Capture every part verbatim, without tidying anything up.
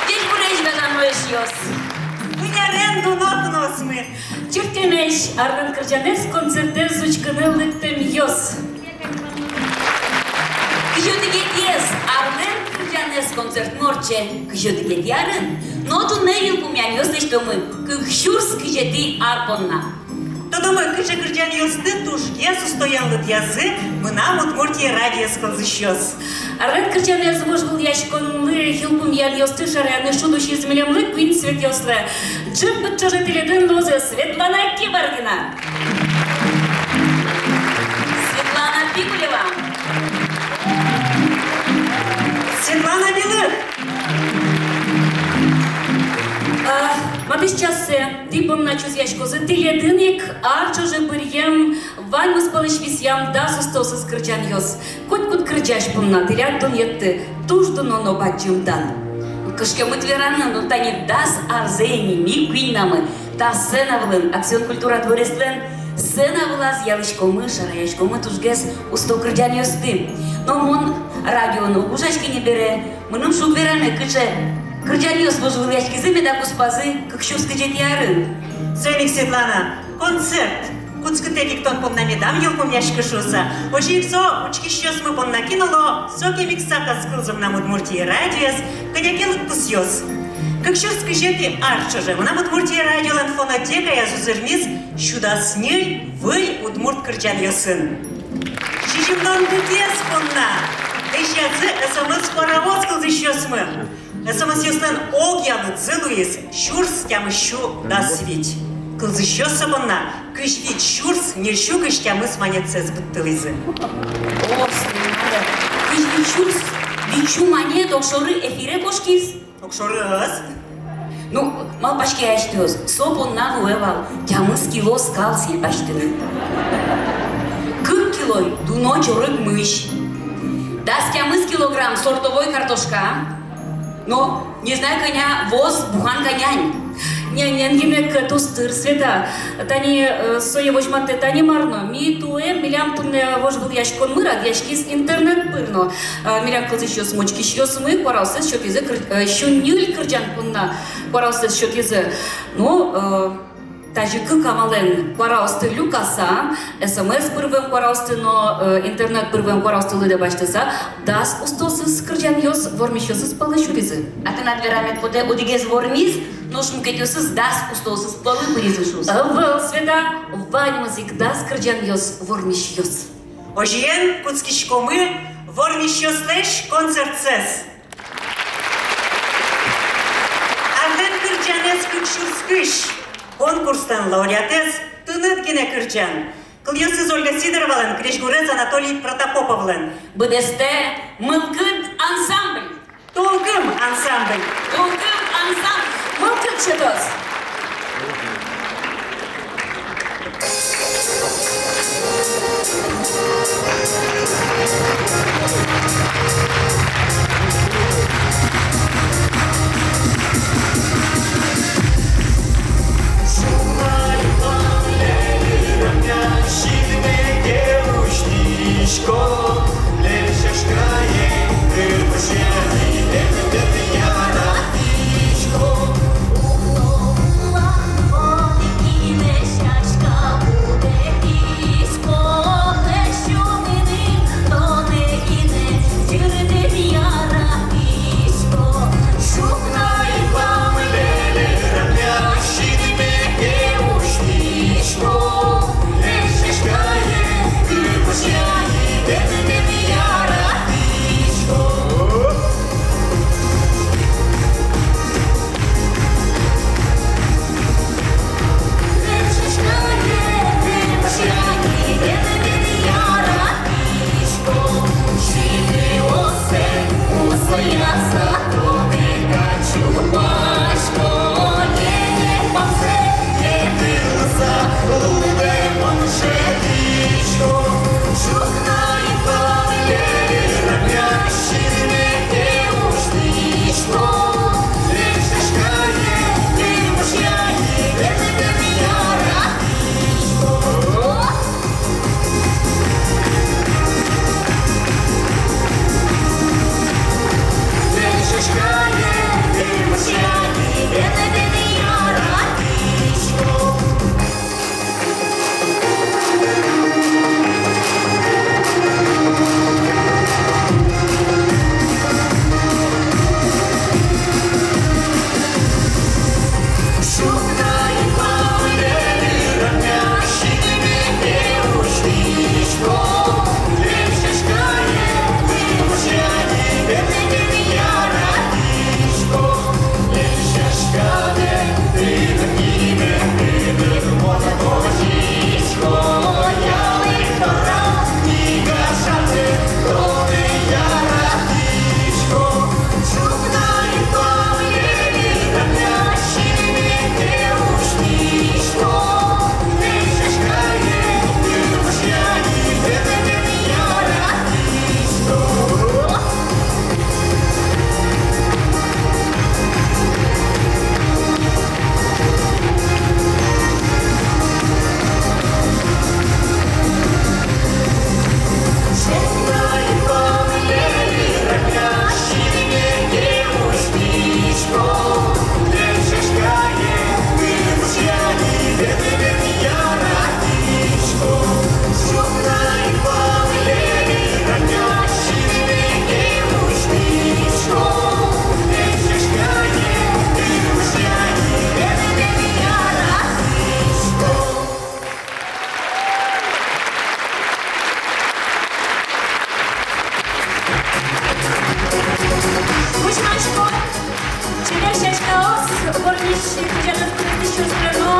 Ӟечбуресь, гажано эшъёс! Куинь арен дуно куноосмы! Чырткемесь, арлэн кырӟанэз концертэз учкыны лыктэмъёс! Кызетӥез арлэн кырӟанэз концертмы ортче кызетӥ арын, но туннэ йылпумъянъёс лэсьтомы кык сюрс кызетӥ ар понна. Тодомы, кыӵе кырӟанъёсты тужгес устоен лыдъязы «Мынам Удмуртие» радиоез кылзӥсьёс. Арлэн кырӟанэз вожвылъяськонлы йылпумъянъёсты шараяны шуд усиз милемлы куинь Светъёслы. Ӝык-быд ӵоже тӥледын луозы Светлана Кибардина, Светлана Пикулева, Светлана Белых. А, матысь часэ тӥ понна чузъяськозы тӥледын ик ар ӵоже быръем, ваньмыз пӧлысь висъям дас устоосыз кырӟанъёс. Котькуд кырӟась понна тӥляд дунъетты туж дуно но бадӟым дан. Кышкемыт вераны, но тани дас арзэ ини ми куиньнамы та сцена вылын, «Аксион» культура дворецлэн сцена вылаз ялӥськомы, шараяськомы тужгес усто кырӟанъёсты. Но мон радиоын уг ужаськы ни бере, мыным шуг вераны, кыӵе кырӟанъёс вожвылъяськизы меда куспазы кык сюрс кызетӥ арын. Соин ик, Светлана, концерт кутскытэк ик тон понна медам йылпумъяськы шуыса. Озьы ик со учкисьёсмы понна кин оло, сокем ик саказ кылзэ «Мынам Удмуртие» радиоез, кӧня ке лыдпусъёс. Кык сюрс кызетӥ ар ӵоже «Мынам Удмуртие» радиолэн фонотекаяз узырмиз сю дас ньыль выль удмурт кырӟанъёсын. Сизьымдон кыкез понна лэзьязы СМС куараос кылзӥсьёсмы. СМС-ёслэн огъя лыдзы луиз сюрс тямыссю дас вить. Кылзӥсьёс со понна кызь вить сюрс ньыльсю кызь тямыс манетсэс быдтылӥзы. О, кызь вить сюрс витьсю манет огшоры эфире кошкиз. Огшоры ӧз. Ну, малпаське асьтэос, со понна луэ вал тямыс кило скал сӥль басьтыны. Кык кило дуно чорыг мысь. Дас тямыс килограмм сортовой картошка. Но, не знаю, кӧня воз буханка нянь. Нянь, нянь гинэ кӧт уз тыр, Света. Тани, э, сое возьматэ, тани мар но. Ми туэ, милям туннэ вожвылъяськонмы радъяськиз интернет пыр но. Э, милям кылзӥсьёсмы, учкисьёсмы куараоссэс сётӥзы кыр-, э, сю ньыль кырӟан понна куараоссэс сётӥзы. Ну, э, тазьы кык амалэн куараосты люкаса, СМС пыр вуэм куараосты но, э, интернет пыр вуэм куараосты лыдэ басьтыса, дас устоосыз кырӟанъёс вормисьёсыз пӧлы сюризы. А тынад верамед потэ, одӥгез вормиз, нош мукетъёсыз дас устоосыз пӧлы пыризы шуыса. Ӧвӧл, Света, ваньмыз ик дас кырӟанъёс вормисьёс. Озьыен, кутскиськомы вормисьёслэсь концертсэс. «Арлэн кырӟанэз кык сюрс кызь» конкурслэн лауреатэз — тыныд гинэ кырӟан. Кылъёсыз Ольга Сидоровалэн, крезьгурез Анатолий Протопоповлэн. Быдэстэ «Мылкыд» ансамбль. «Тулкым» ансамбль. «Тулкым» ансамбль. Мылкыд сётоз. Сыӵе куд-огез кылдытӥсьёслы но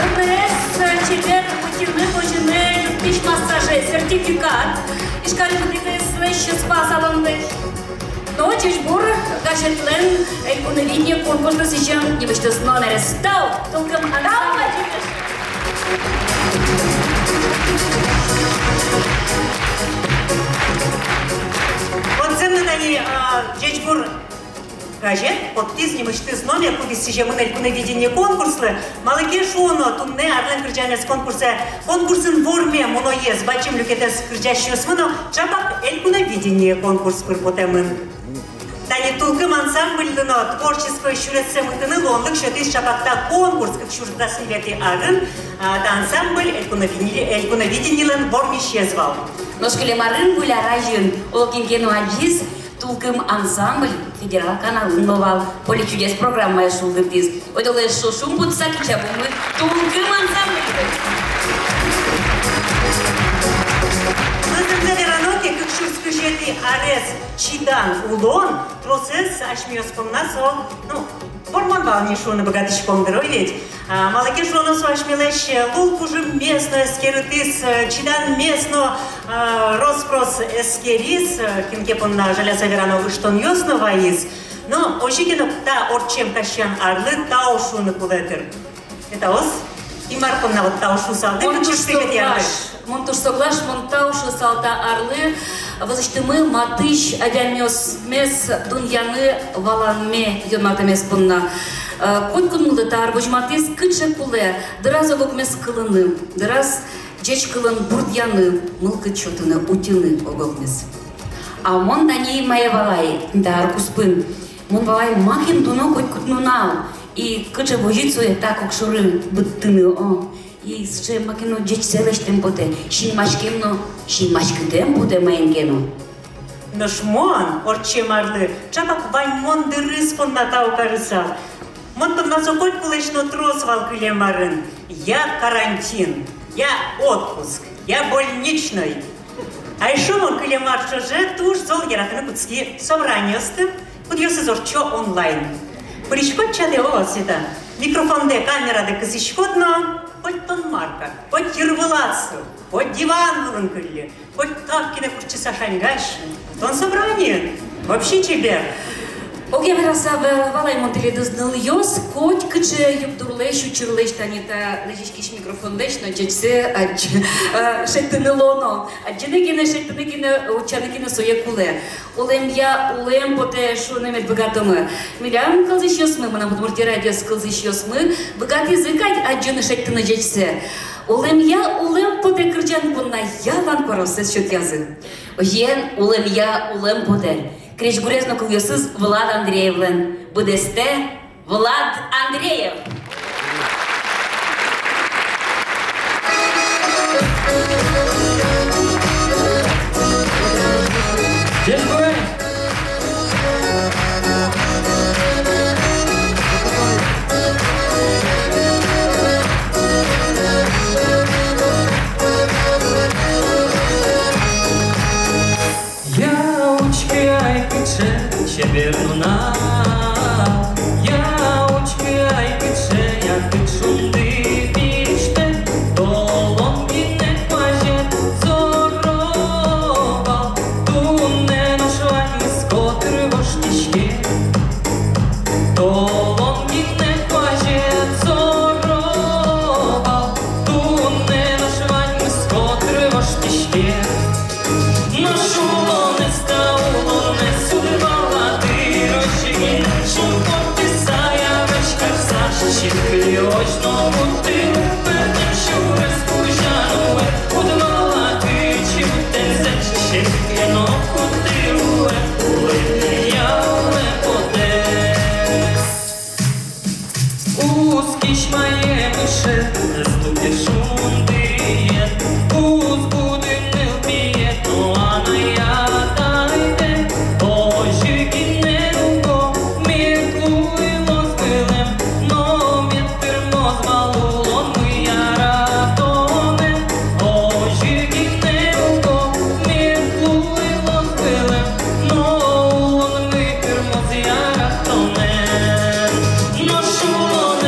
ымнырез, э, чебер утьыны, возьыны юрттӥсь массаже сертификат Ижкарысь гуртэтӥ спа салонлэсь. Но «Ӟечбур» газетлэн «Элькуновидение» конкурслы сӥзем нимысьтыз номерез. Тау, «Тулкым» ансамбль. Вот зэм но тани, а, «Ӟечбур» газет поттӥз нимысьтыз номер, кудӥз сӥземын «Элькуновидение» конкурслы. Малы ке шуоно, туннэ «Арлэн кырӟанэз» конкурсэ, конкурсын вормем уноез, бадӟым люкетэз кырӟасьёсмы но ӵапак «Элькуновидение» конкурс пыр потэмын. Тани «Тулкым» ансамбльлы но творческой сюрессэ мытыны луонлык сётӥз ӵапак та конкурс. Кык сюрс дас ньылетӥ арын, а, та ансамбль «Элькуновидение», «Элькуновидениелэн» вормисез вал. Нош кылем арын, Выль ар азьын, оло кин ке но адӟиз, «Тулкым» ансамбль федерал каналын но вал, «Поле чудес» программаез шулдыртӥз. Ойдолэ эшшо шумпотыса кичабумы «Тулкым» ансамбльлы. Мон зэмзэ верано ке, кык сюрс кызетӥ арез чидан улон тросэз асьмеос понна со, ну, вормон вал ни шуыны быгатӥськом дыр, ой ведь. А, малы ке шуоно, со асьмелэсь, э, лулпужыммес но эскерытӥз, э, чиданмес но, э, рос-прос эскериз, э, кин ке понна, жаляса верано, ыштонъёс но вайиз. Но озьы ке но, та ортчем касьян арлы тау шуыны кулэ дыр. Этаос, Инмар понна вот тау шуысал дыр. Мон туж соглаш, мон туж соглаш, мон тау шуысал та арлы. Вӧзысьтымы матысь адямиосмес дунъяны валанме юнматэмез понна. Э, котькудмылы та ар возьматӥз, кыӵе кулэ дыраз ог-огмес кылыны, дыраз ӟеч кылын бурдъяны, мылкыд сётыны, утьыны ог-огмес. А мон тани мае валай та ар куспын? Мон валай, макем дуно котькуд нунал, и кыӵе возьыт сое та кокшоры быдтыны, о. И сыӵе маке но ӟечсэ лэсьтэм потэ, синмаськем но, синмаськытэм потэ маин ке но. Нош мон ортчем арлы ӵапак ваньмон дырыз понна тау карысал. Мон понна со котькулэсь но трос вал кылем арын. Я карантин, я отпуск, я больничной. А эшшо мон кылем ар ӵоже туж зол яратыны кутски собраниосты, кудъёсыз ортчо онлайн. Пыриськод чатэ, о, Света, микрофондэ, камерадэ кысӥськод но, хоть тон мар кар, хоть йырвылад сыл, хоть диван вылын кыллы, хоть тапкинэ куртчыса шаньгась, тон собраниын. Вообще чебер. Огъя вераса, ва-, валай мон тӥледыз, нылъёс, котькыӵе югдурлэсь, учырлэсь тани та лэзиськись микрофонлэсь но ӟечсэ адӟ-, э, шедьтыны луоно. Адӟыны гинэ, шедьтыны гинэ, утчаны гинэ сое кулэ. Улэмъя улэм потэ шуыны мед быгатомы. Милям кылзӥсьёсмы, «Мынам Удмуртие» радиоысь кылзӥсьёсмы быгатӥзы кадь адӟыны, шедьтыны ӟечсэ. Улэмъя улэм потэ кырӟан понна ялан куараоссэс сётъязы. Озьыен, улэмъя улэм потэ. Крезьгурез но кылъёсыз Влад Андреевлэн. Быдэстэ Влад Андреев. Я учкы ай, кыӵе чебер нунал, я учкы ай, кыӵе яркыт шунды пиштэ, толон гинэ куазен зоро вал, туннэ нош ваньмыз котыр воштӥське. Толон гинэ куазен зоро вал, туннэ нош ваньмыз котыр воштӥське. Нош улонэз, та улонэз уд валады, озьы гинэ шумпотыса, я вӧсь карыса, синкылиозь но вуттылэ, пӧртэм сюрес кузя нуэ, уд валады чиутэнзэ, синкылиозь но вуттылэ, улэмъя улэм потэ. Уз кисьмае мыше, ӧз тупе шундыед, уз буды нылпиед но анай-атайдэ. Озьы гинэ уго мед луылоз вылэм, но мед тырмоз вал улонмы яратонэн. Озьы гинэ уго мед луылоз вылэм, но улонмы тырмоз яратонэн. Нош улон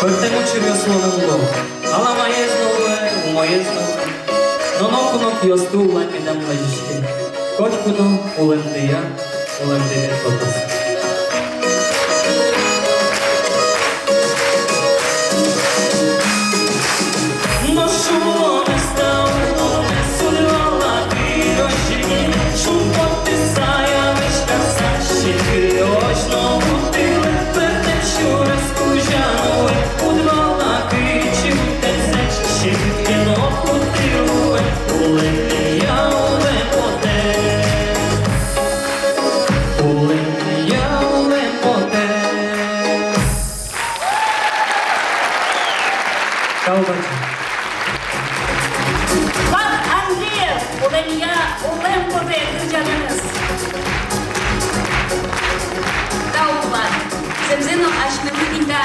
Пӧртэм учыръёс луэмын вал. Аламаез но луэ, умоез но луэ. Но ноку-нокыосты улай медам лэзиське. Котьку но улэмдыя, улэмдэ мед потоз. Тау бадӟым. Влад Андреев, «Улэмъя улэм потэ» кырӟанэныз. Тау, Влад. Зэмзэ но, асьмелы тӥни та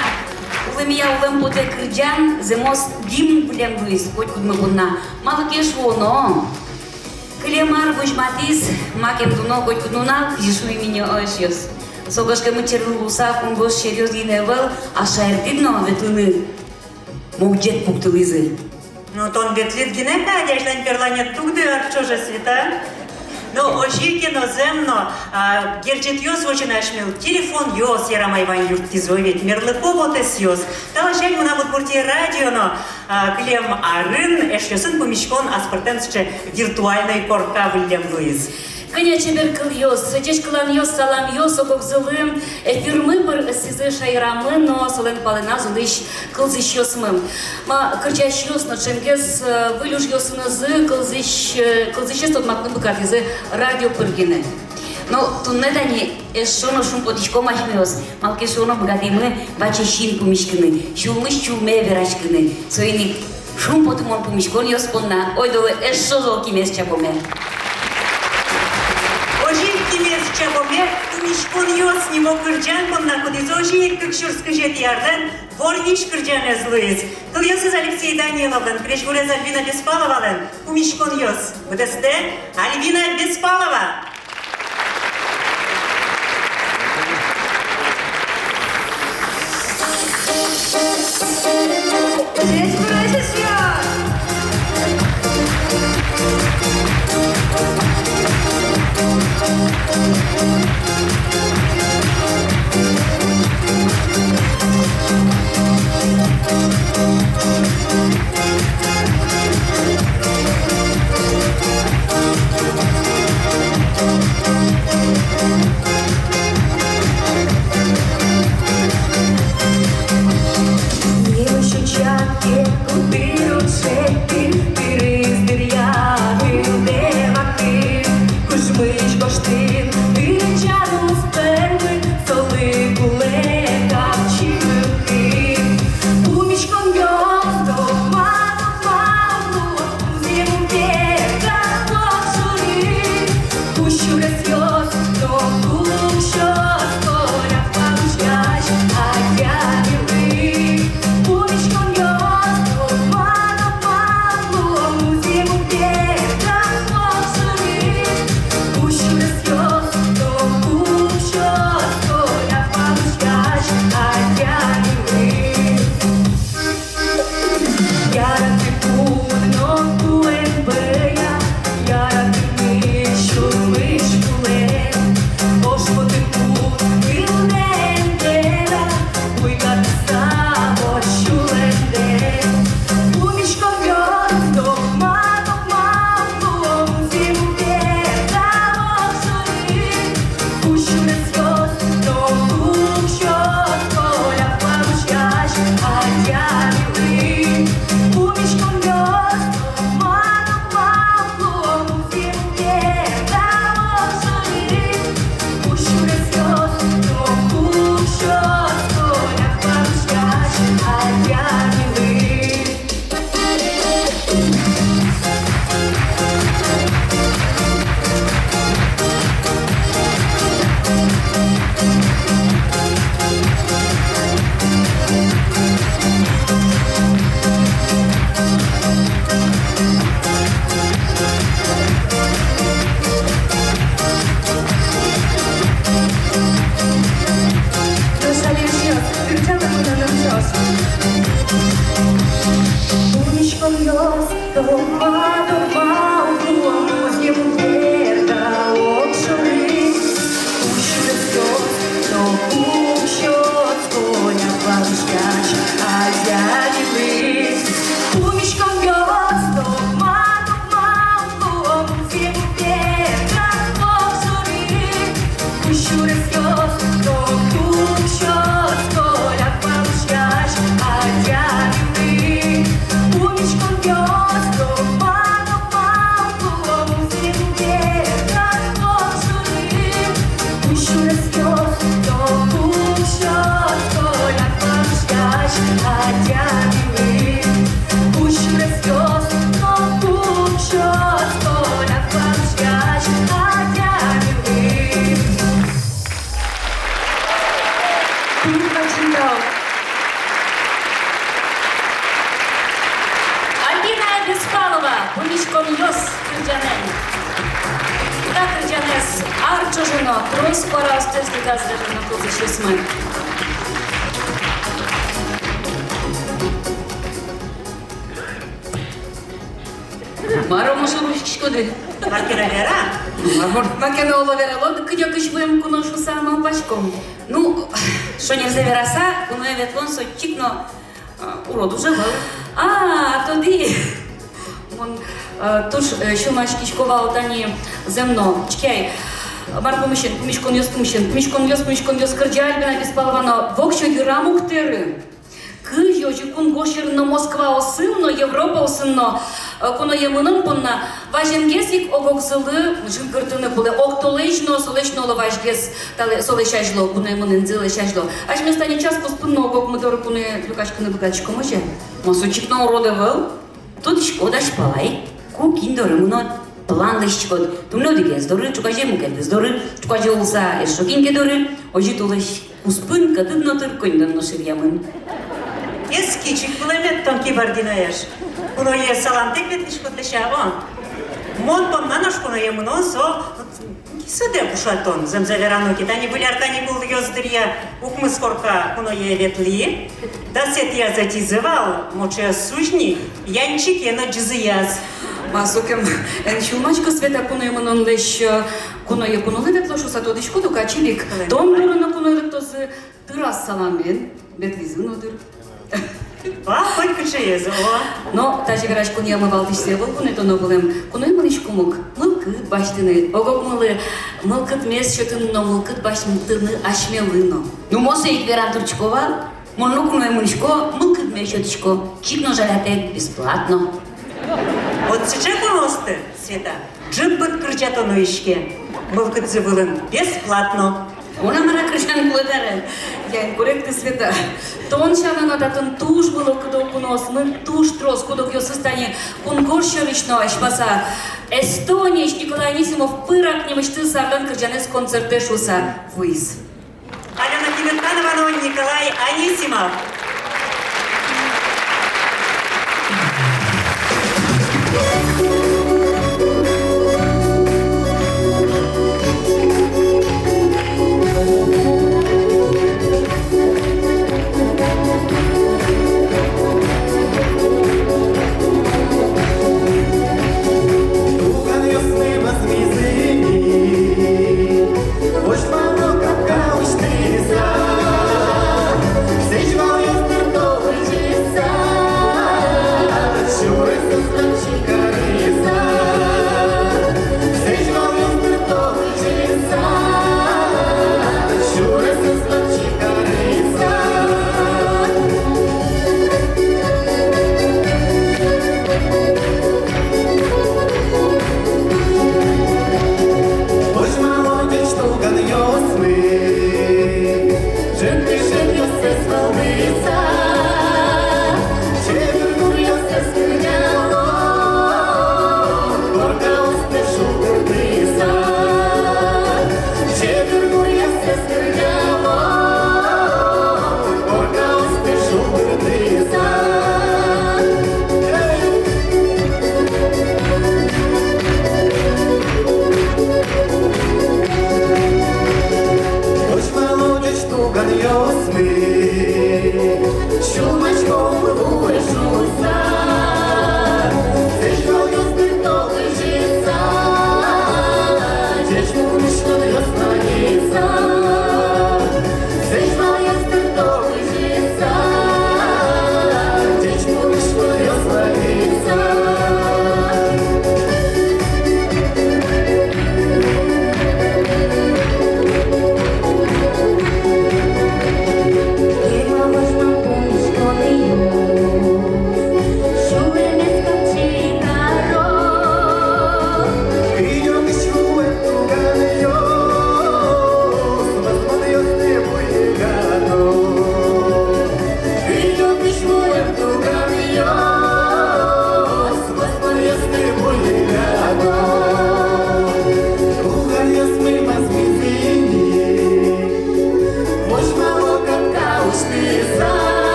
«Улэмъя улэм потэ» кырӟан зэмос гимн вылэм луиз котькудмы понна. Малы ке шуоно, кылем ар возьматӥз макем дуно, котькуд нунал, кызьы шуим ини, о, эшъёс. Со гожкемыт черлы луыса, кунгож сьӧръёс гинэ ӧвӧл, а шаертӥд но ветлыны могӟет пуктылӥзы. Но тон ветлӥд гинэ кадь, азьлань берлань ӧд дугды ар ӵоже, Света. Но озьы ке но, зэм но, а, герӟетъёс возьыны асьмелы телефонъёс, ярам ай, вань юрттӥзы ведь мерлыко вотэсъёс. Та ласянь «Мынам Удмуртие» радио но, а, кылем арын эшъёсын пумиськон аспӧртэм сыӵе виртуальной корка выллем луиз. Кӧня чебер кылъёс, ӟеч кыланъёс, саламъёс ог-огзылы эфирмы пыр ӧссӥзы шаерамы но солэн палэназ улӥсь кылзӥсьёсмы. Ма, кырӟасьёс но ӵемгес, э, выль ужъёсынызы кылзӥсь-, э, кылзӥсез тодматыны быгатӥзы радио пыр гинэ. Но туннэ тани эшшо но шумпотӥськом асьмеос, малы ке шуоно быгатӥмы ваче син пумиськыны, сюлмысь сюлме вераськыны. Соин ик шумпотымон пумиськонъёс понна ойдолэ эшшо зол кимес чапоме. Озьы ик кимес чапоме «Пумиськонъёс» нимо кырӟан понна, кудӥз озьы ик кык сюрс кызетӥ арлэн «Вормись» кырӟанэз луиз. Кылъёсыз Алексей Даниловлэн, крезьгурез Альбина Беспаловалэн. «Пумиськонъёс». Быдэстэ Альбина Беспалова. Альбина Беспалова, «Пумиськонъёс» кырӟанэн. Та кырӟанэз ар ӵоже но трос куараостэс дӥгазы дыр на кылзӥсьёсмы. Мар-о, мар шоры учкиськоды? Маке но вера. Мар-о, маке но оло, вералод, кыдёкысь вуэм куно шуса, малпаськом. Ну, шонерзэ вераса, куное ветлон со чик но, а, урод уж ӧвӧл. А, тодӥ. Мон, э, туж, э, сюлмаськисько вал тани зэм но. Учке ай, мар пумысен, пумиськонъёс пумысен, пумиськонъёс, пумиськонъёс кырӟа Альбина Беспалова но, воксё йырам уг тэры. Кызьы озьы кунгож сьӧрын но, Москваосын но, Европаосын но, э, куное мынон понна вазенгес ик ог-огзылы жингыртыны кулэ, ог толэзь но, солэзь но оло вазьгес, талэ-, солэзь азьло, куное мынынзылэсь азьло. Асьмеос тани час куспын но ог-огмы доры куное люкаськыны быгатӥськом, озьы-а? Ма, со чик но урод ӧвӧл. Тодӥськод, азьпала ик, ку кин доры мынод, план лэсьтӥськод: туннэ одӥгез доры, ӵуказе мукетыз доры, ӵуказе улыса эшшо кин ке доры, озьы толэзь куспын кӧтыд но тыр, коньдон но ширъямын. Эски чик вылэмед тон, кибардинаэш. Куное саламтэк ветлӥськод, лэся, о. Мон понна нош куное мынон со кисытэк ушатон, зэмзэ верано ке. Тани выль ар каникулъёс дыръя укмыс корка куное ветлӥ. Дасэтӥяз ӧтизы вал, мочеос сузьни, янчике но ӟизыяз. Ма, сокем эн сюлмаськы, Света, куное мынонлэсь, э, куное кунолы ветло шуса, тодӥськод ук, ачид ик. Тон доры но куное лыктозы, тыраз саламен, ветлӥзы но дыр. Ва, хоть кыӵеез, о. Но тазьы вераськонъямы валтӥсьсэ ӧвӧл куное тонэ вылэм. Куное мынӥськом ук мылкыд басьтыны, ог-огмылы мылкыдмес сётыны но, мылкыд басьтыны асьмелы но. Ну, мон сое ик вераны турттӥсько вал. Мон но куное мынӥсько, мылкыдме сётӥсько, чик но жалятэк, бесплатно. Вот сыӵе куноосты, Света, ӝыпыт кырӟатоно иське, мылкыдзы вылын, бесплатно. Мон-а мар-а кырӟан кулэ табере? Я, эн куректы, Света. Тон сяна но татын туж мылокыдо куноосмы туж трос, куд-огъёсыз тани кунгож сьӧрысь но, азьпаса Эстониысь Николай Анисимов пырак нимысьтыз «Ардан» кырӟанэз концертэ шуыса вуиз. Алёна Кибирканова но Николай Анисимов.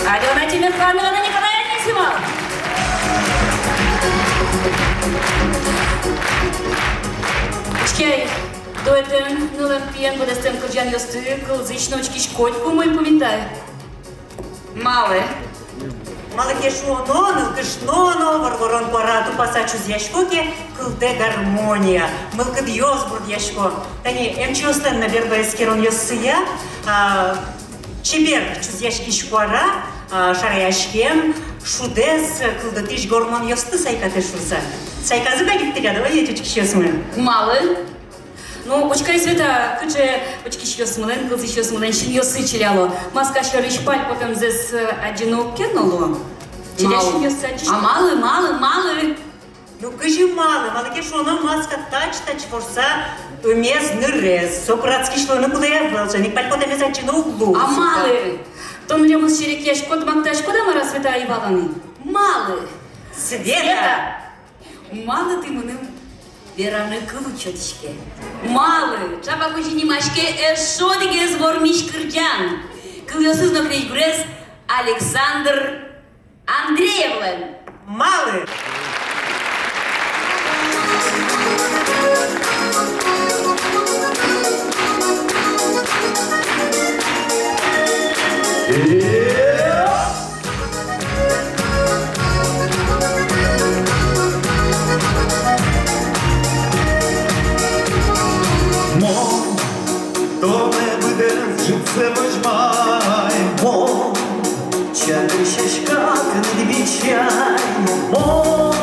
Алёна Тимиркова, Милана Николаевна Сима. Учке ай, дуэтэн нылэн-пиен быдэстэм кырӟанъёсты кылзӥсь но учкиськись котьку умой пумита. Малы? Малы ке шуоно, нылкышно но воргорон куара тупаса чузъясько ке, кылдэ гармония, мылкыдъёс бурдъясько. Тани эмчиослэн но берба эскеронъёссыя, а, чебер чузъяськись куара, а, шараяськем шудэз кылдытӥсь гормонъёсты сайкатэ шуыса. Сайказы кадь ик тӥляд, ой, ведь, учкисьёсмы? Малы? Ну, учке ай, Света, кыӵе учкисьёсмылэн, кылзӥсьёсмылэн синъёссы чиляло. Маска сьӧрысь пальпотэмзэс, э, адӟыны уг ке но луы. Чиля синъёссы адӟисько. А малы, малы, малы? Ну, кызьы малы? Малы ке шуоно, маска таӵе-таӵе ворса ымез, нырез. Со курадӟиськыны кулэ ӧвӧл, соин ик пальпотэмез адӟыны уг лу. А малы? Тон милемыз серекъяськод, мактаськод-а, мар-а, Света, ӧй вала ни? Малы? Света! Света! Малы тӥ мыным вераны кыл уд сётӥське? Малы? Ӵапак озьы нимаське эшшо одӥгез вормись кырӟан. Кылъёсыз но крезьгурез Александр Андреевлэн. Малы? Мон тонэ быдэс ӝытсэ возьмай, мон чадыр сяськатыны бичай, мон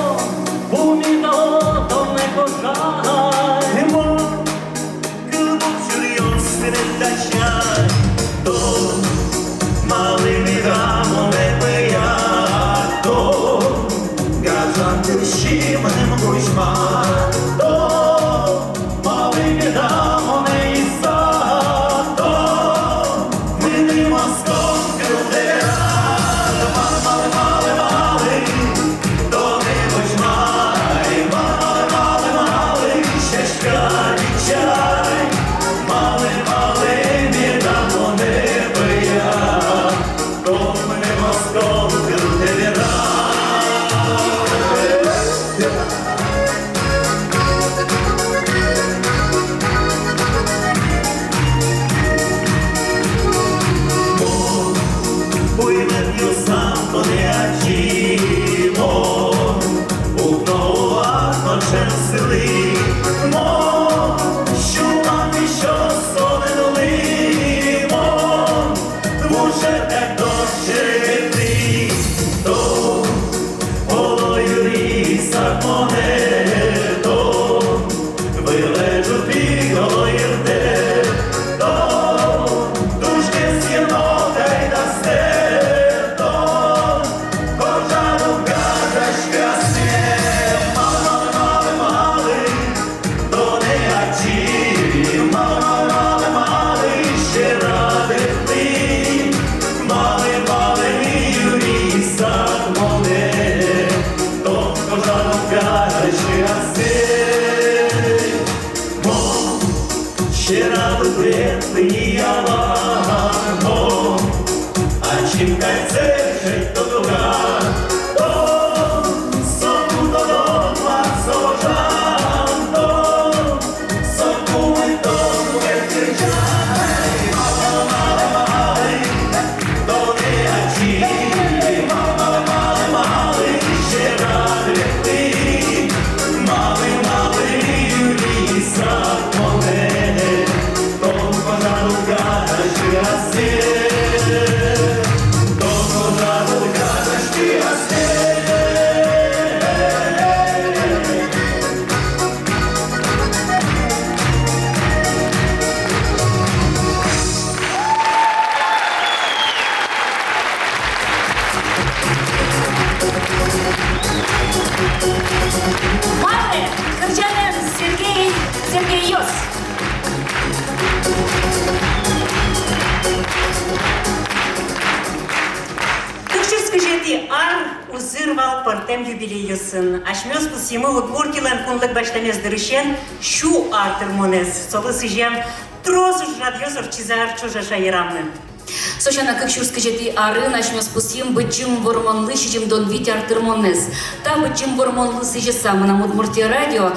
пумито тонэ кожай, мон кылбур сюръёс тыныд дасяй. Тон малы меда монэ пӧяд, тон гажан кылсимыным кузьмад, тон малы меда монэ исад, тон мыным оскон кылдэ верад. Малы, малы, малы, малы тонэ возьмай, малы, малы, малы сяська бичай, малы, малы меда монэ пӧяд, тон мыным оскон кылдэ верад. Мон буйвӧтъёсам тонэ адӟи, мон укно улад но ӵем сылӥ, мон сюлмам висёз тонэн улӥ, мон вужер кадь дорт серекъятӥ, тон оло, юри сак монэ, тон вылэ ӝутӥд, оло, йыртэ, тон тужгес енот ай дасьтэ, тон кожад уг гажаськы ассэ. Малы, малы, малы, малы тонэ адӟи, малы, малы, малы сьӧрад ветлӥ, малы, малы юри сак монэ, тон кожад уг гажаськы ассэ. Мон сьӧрад уг ветлы ни ялан, мон ачим кадь сэржет тодо гад, тон соку тодод, мар со ӝан, тон соку мынтон мукет кырӟан. Малы, малы, малы тонэ адӟи, малы, малы, малы сьӧрад ветлӥ, малы, малы юри сак монэ, тон кожад уг гажаськы ассэ, тон кожад уг гажаськы ассэ. Малы кырӟанэн Сергей, Сергейёс. Кык сюрс кызетӥ ар узыр вал пӧртэм юбилейёсын. Асьмеос пусйимы Удмуртилэн кунлык басьтэмез дырысен сю ар тырмонэз. Солы сӥзем трос ужрадъёс ортчизы ар ӵоже шаерамы. Со сяна, кык сюрс кызетӥ арын асьмеос пусйим Быдӟым Вормонлы сизьымдон вить ар тырмонэз. Та Быдӟым Вормонлы сӥзьыса, «Мынам Удмуртие» радио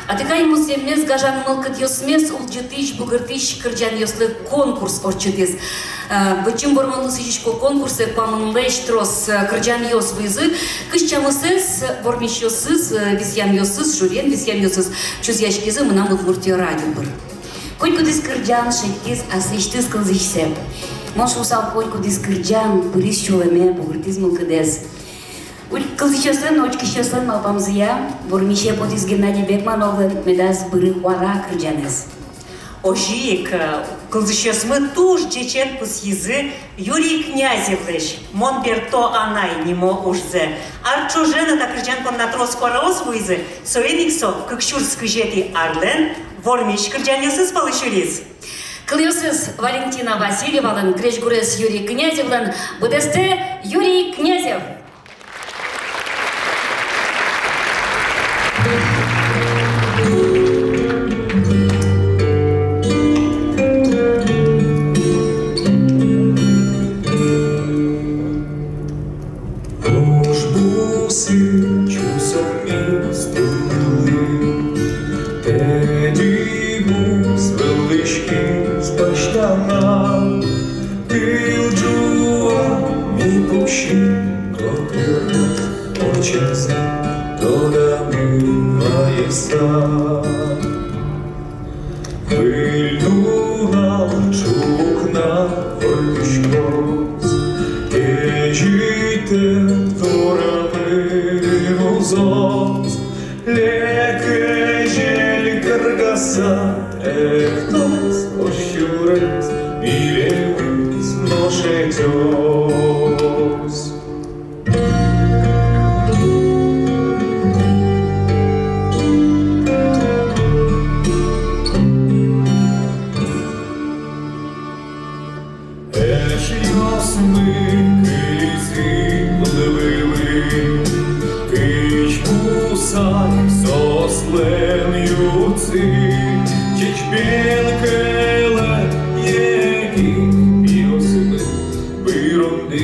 Атыкай музъеммес гажан мылкыдъёсмес улӟытӥсь, бугыртӥсь кырӟанъёслы конкурс ортчытӥз. Э, Быдӟым Вормонлы сӥзисько конкурсэ куамынлэсь трос, э, кырӟанъёс вуизы. Кызь тямысэз вормисьёсыз, э, висъямъёсыз, жюриен висъямъёсыз чузъяськизы «Мынам Удмуртие» радио пыр. Котькудӥз кырӟан шедьтӥз аслэсьтыз кылзӥсьсэ. Мон шуысал, котькудӥз кырӟан пыриз сюлэме, бугыртӥз мылкыдэз. Уч-, кылзӥсьёслэн но учкисьёслэн малпамзыя, вормисе потӥз Геннадий Бекмановлэн медаз «Быры куара» кырӟанэз. Озьы ик, э, кылзӥсьёсмы туж ӟечен пусйизы Юрий Князевлэсь «Мон берто, анай» нимо ужзэ. Ар ӵоже но та кырӟан понна трос куараос вуизы, соин ик со кык сюрс кызетӥ арлэн вормись кырӟанъёсыз пӧлы сюриз. Кылъёсыз Валентина Васильевалэн, крезьгурез Юрий Князевлэн. Быдэстэ Юрий Князев. Уж бусы чусоммес туннэ, тӧдьы бус выллӥськиз пӧсьтана, тыл ӝуа ми пуксим котырес, ортчизы тодамы ваиса. Выль нунал ӵукна вольтӥськоз, кезьытэм дорамы вузоз, лек кезьыт каргаса эктоз, ош сюрес милемыз но шедёз. Эшъёсмы кылизы луд вылын, кызьпу сай соослэн юртсы, ӟеч пелкылэ егит пиосмы. Пырон ди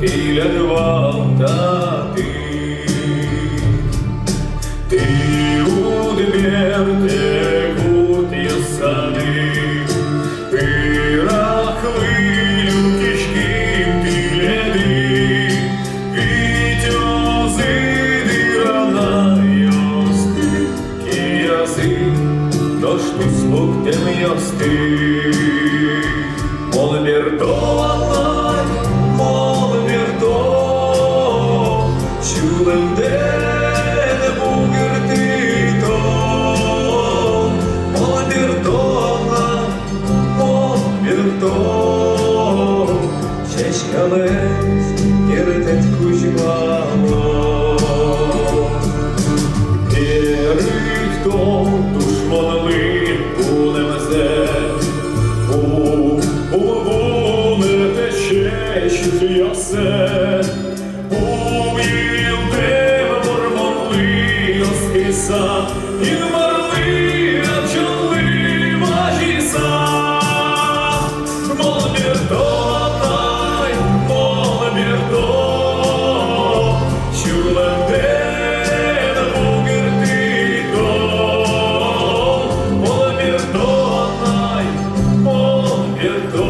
тӥляд вал татын. Тӥ уд берты гуртъёсады, пыраклы люкиським тӥледы. Витёзы дыр анайёсты, киязы нош туспуктэмъёсты. Мон берто, анай, мон берто, сюлэмдэ бугыртыто. Мон берто, анай, мон берто, сяськалэсь кертэт кузьмало. Берыкто тушмонлы вунэмзэ, у-, умойвылэсь сюлмаськыса, умойвылтэм Вормонлы оскыса, Инмарлы адӟонлы вазиса. Мон берто, анай, мон берто, сюлэмдэ бугыртыто. Мон берто, анай, мон берто,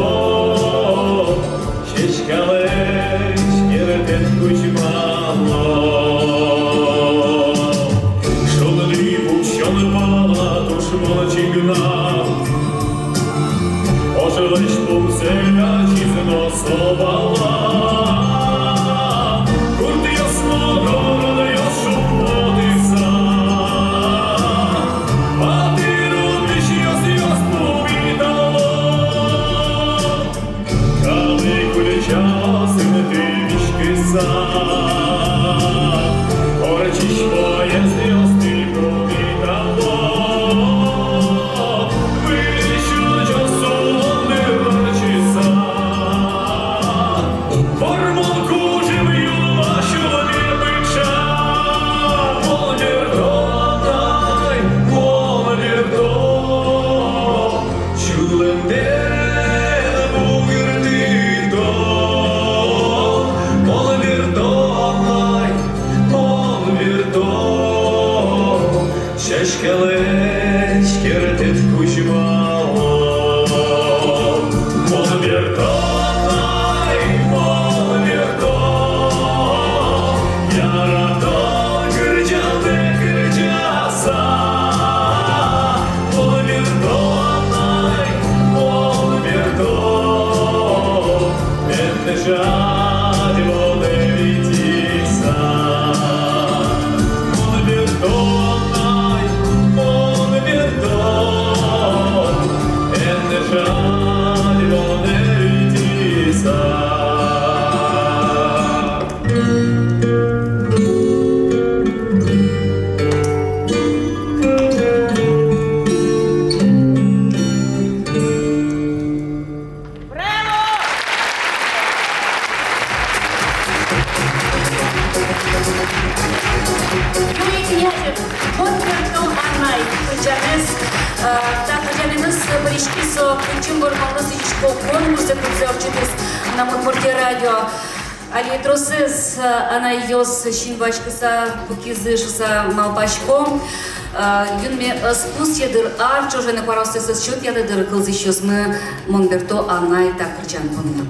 сяськалэсь кертэт кузьмало. Шунды пуксён вал-а тушмон чигна? Ожлэсь пумзэ ачиз но со вал-а? Гуртъёс но городъёс шумпотыса, батыр улӥсьёс, ёс пумитало. Калык ульчаосын тӥ виськыса, Келэсь кертэд кузьмало. Мон бертон ай, мон бертон, яратон кырӟалэ кырӟаса. Мон бертон ай, мон бертон, эн ӵадь монэ витиса. Мон бертон ай, мон бертон, эн ӵадь монэ витиса. Браво! Юрий Князев, «Мон бертон, анай» кырӟанэз, э, та кырӟанэныз пыриськиз со Кытчым Вормонлы сӥзиськон конкурсэ, кудзэ ортчытӥз «Мынам Удмуртие» радио. Али тросэз, э, анайёс синваськыса пукизы шуыса малпасько. Э, юнме ӧз пусъе дыр, ар ӵоже но куараоссэс ӧз сётъялэ дыр кылзӥсьёсмы «Мон бертон, анай» та кырӟан понна.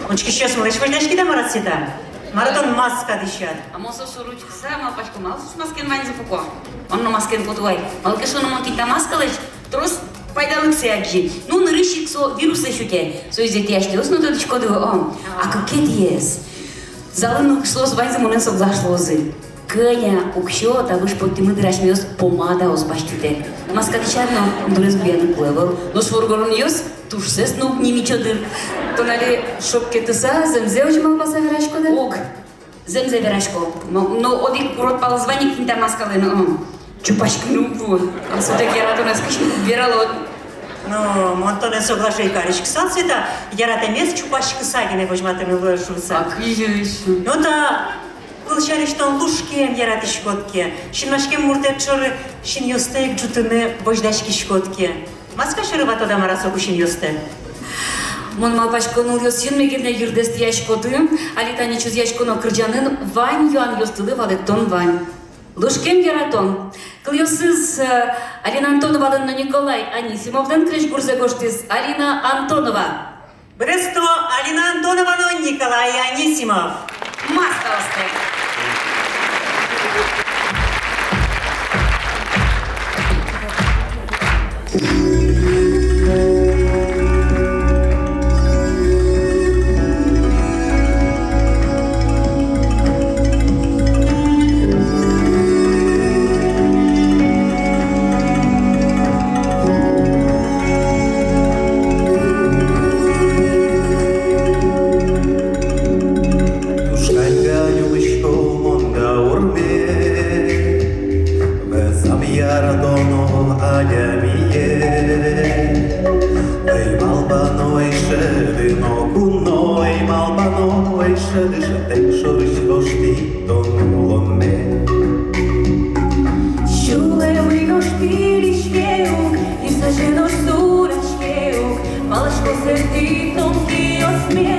Учкисьёсмылэсь возьдаськид-а, мар-а, Света? Мар-а тон маска дӥсяд? А мон со шоры учкыса малпасько, малы соос маскен ваньзэ пуко. Мон но маскен потӥ вай. Малы ке шуоно, мон тӥни та маскалэсь трос пайдалыксэ адӟи. Ну, нырысь ик со вируссэ сётэ. Соиз ик тӥ, асьтэос но тодӥськоды, о. А кыкетӥез. Залын нылкышноос ваньзы монэн соглаш луозы. Кӧня уксё та выж поттӥмы дыр асьмеос помадаос басьтытэк. Маска дӥсяд но, дурез буяны кулэ ӧвӧл. Нош воргоронъёс тушсэс но уг нимычо дыр. Тон али шоккетыса, зэмзэ озьы малпаса вераськод-а? Уг. Зэмзэ верасько. Но, но одӥг урод палыз вань ик тӥни та маскалэн, м, чупаськыны уг луы. А сотэк яратонэз кызьы вералод? Но мон тонэн соглашен кариськысал, Света, яратэмез чупаськыса гинэ возьматыны луэ шуыса. А кызьы эшшо? Но та кылсярысь, тон лушкем яратӥськод ке, синмаськем муртэд шоры синъёстэ ик ӝутыны возьдаськиськод ке, маска шоры ватод-а, мар-а, соку синъёстэ? Мон малпасько, нылъёс, юнме гинэ йырдэс тӥяськоды. Али тани чузъяськоно кырӟанын, вань юанъёстылы валэктон вань. «Лушкем яратон». Кылъёсыз, э, Алина Антоновалэн но Николай Анисимовлэн, крезьгурзэ гожтӥз Алина Антонова. Быдэсто Алина Антонова но Николай Анисимов. Маскаосты. Туж каньга юнмасько мон даурме, вӧзам яратоно адямие. Ӧй малпано, ӧй шӧды ноку но, ӧй малпано, ӧй шӧды, шӧдтэк шорысь воштӥ тон улонме. Сюлэмын нош пилиське ук, йӧзазы нош сураське ук, малпасько, сэрттӥ тон киосме.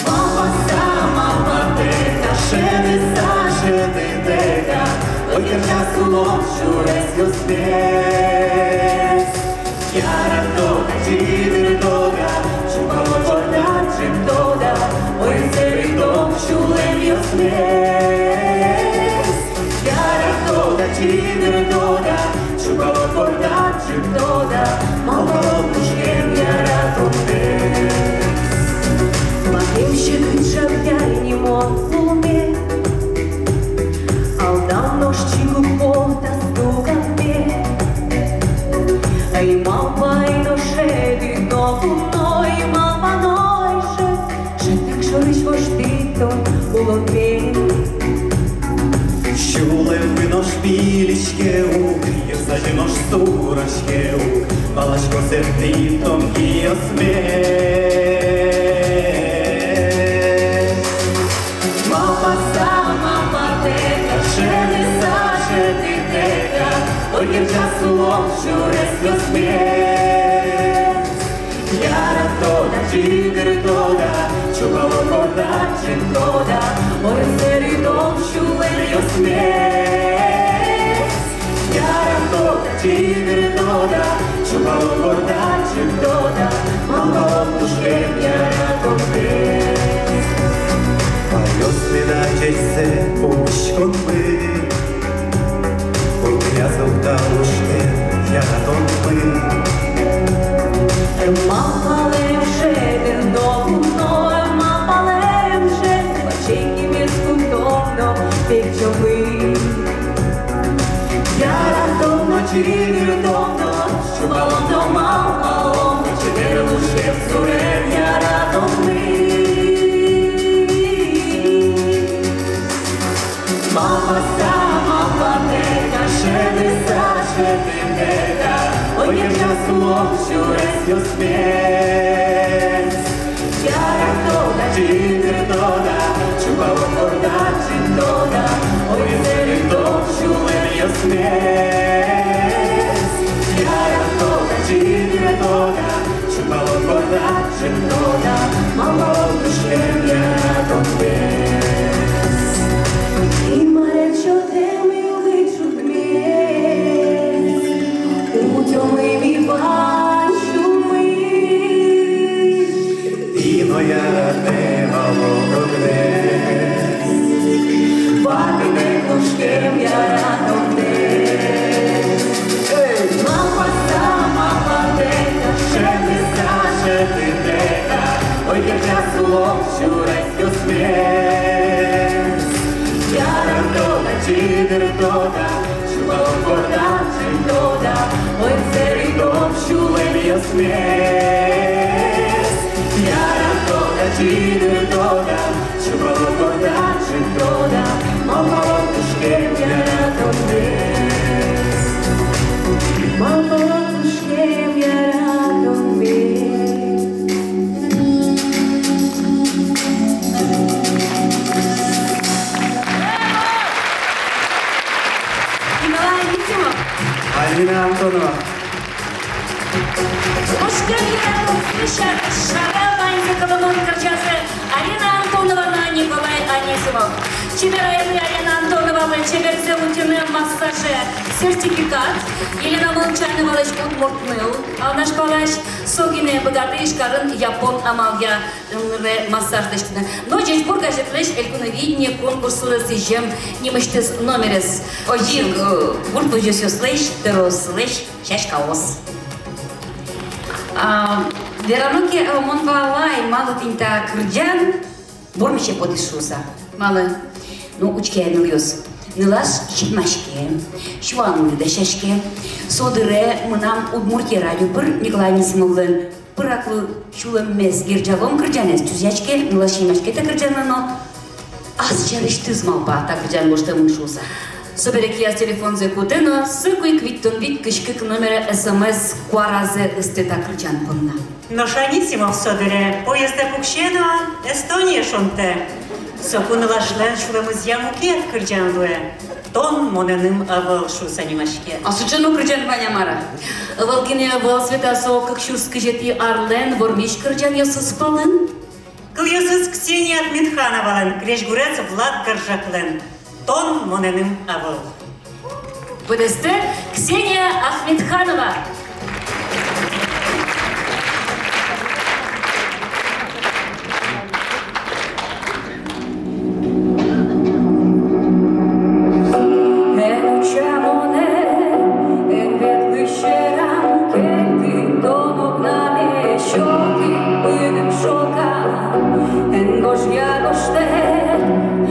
Малпаса малпатэк-а, шӧдыса шӧдытэк-а, ой, керча сулон сюресъёсмес. Яратод-а, чидыртод-а, чупало бордад ӝутод-а, ой, сэрттӥ тон сюлэмъёсмес. Яратод-а, чидыртод-а, чупало бордад ӝутод-а, малпало лушкем яратонмес. Макем секыт шаръяй ни мон улме, алдам нош чик уг поты ас дугатме. Ӧй малпай но шӧды ноку но, ӧй малпано, ӧй шӧды, шӧдтэк шорысь воштӥ тон улонме. Сюлэмын нош пилиське ук, йӧзазы нош сураське ук, малпасько, сэрттӥ тон киосме. Малпаса малпатэк-а, шӧдыса шӧдытэк-а, ой, керча сулон сюресъёсмес. Яратод-а, чидыртод-а, чупало бордад Тодо, ой, сэрен тон сюлэмъёсмес. Яратод-а, чидыртод-а, чупалом бордад ӝыртод-а, малпалом кышкем яратонмес. Палъёс меда ӟечсэ пумиськонмы, кулэяз уг та лушкем яратонмы. Эн малпалэ шедьтыны но, эн малпалэ шедьтыны, ваче кимес кутом но, пегӟомы. Яратом но, чидыртом но, чупалом но, малпалом но, чебер лушкем сурен яратонмы. Малпаса малпатэк-а, шӧдыса шӧдытэк-а, ой, герӟаськом сюресъёсмес. Яратод-а, чидыртод-а, чупалом бордад ӝыртод-а, ой, сэрен тон сюлэмъёсмес. Яратод-а, чидыртод-а, чупалом бордад ӝыртод-а, малпалом кышкем яратонмес. Инмарен сётэм йылыт шудмес, утёмы ми вань сюлмысь. Тӥ но яратэ вал огнес, ватытэк лушкем яратонмес. Эй! Малпаса малпатэк-а, шӧдыса шӧдытэк-а, ой, герӟаськом сюресъёсмес. Яратод-а, чидыртод-а, чупалом бордад ӝыртод-а, ой, сэрен тон сюлэмъёсмес. Яратод-а, чидыртод-а, чупалом бордад ӝыртод-а, малпалом кышкем яратонмес. Малпалом кышкем яратонмес. Николай Анисимов. Алина Антонова. Кышкем яратонмес сярысь шараяло ваньзэ кылэмын кырӟазы Алина Антонова но Николай Анисимов. Чебер аялы Алина Антоновалы чеберзэ утьыны массаже сертификат, Елена Молчановалэсь удмурт ныл, Алнаш палась, со гинэ быгатэ Ижкарын япон амалъя ымныры массаж лэсьтыны. Но «Ӟечбур» газетлэсь «Элькуновидение» конкурслы сӥзем нимысьтыз номерез. Озьы ик, э, гурт возёсъёслэсь, тӧроослэсь сяськаос. А, верано ке, э, мон валай, малы тӥни та кырӟан вормисе потӥз шуыса. Малы? Ну, учке ай, нылъёс. Нылаш синмаське, сюанлы дасяське. Со дыре мынам «Удмуртия» радио пыр Николай Анисимовлэн «Пыраклы сюлэммес герӟалом» кырӟанэз чузъяське, нылаш синмаське та кырӟанлы но ас сярысьтыз малпа та кырӟан гожтэмын шуыса. Собере кияз телефонзэ кутэ но соку ик витьтон вить кызь кык номере СМС куаразэ ыстэ та кырӟан понна. Нош Анисимов со дыре поездэ пуксе но Эстоние шонтэ. Соку нылашлэн сюлэмызъя мукет кырӟан луэ. «Тон монэным ӧвӧл» шуыса нимаське. А сыӵе но кырӟан вань-а, мар-а? Ӧвӧл гинэ ӧвӧл, Света, со кык сюрс кызетӥ арлэн вормись кырӟанъёсыз пӧлын. Кылъёсыз Ксения Ахметхановалэн, крезьгурез Влад Горжаклэн. «Тон монэным ӧвӧл». Быдэстэ Ксения Ахметханова. Эн утча монэ, эн ветлы сьӧрам, кельты тон огнаме, сёты пыным шокам, эн гожъя гожтэт,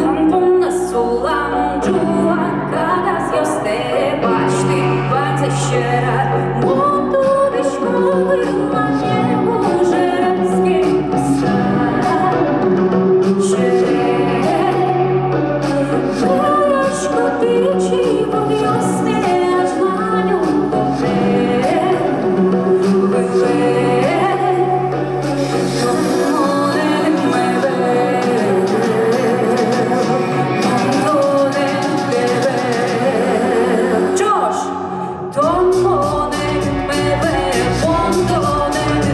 ан понна сулам ӝуа кагазъёстэ, пасьты ваньзэ сьӧрад, мон тодӥсько, вылмаке ужереске. Ӵош! Тон монэным ӧвӧл, мон тонэным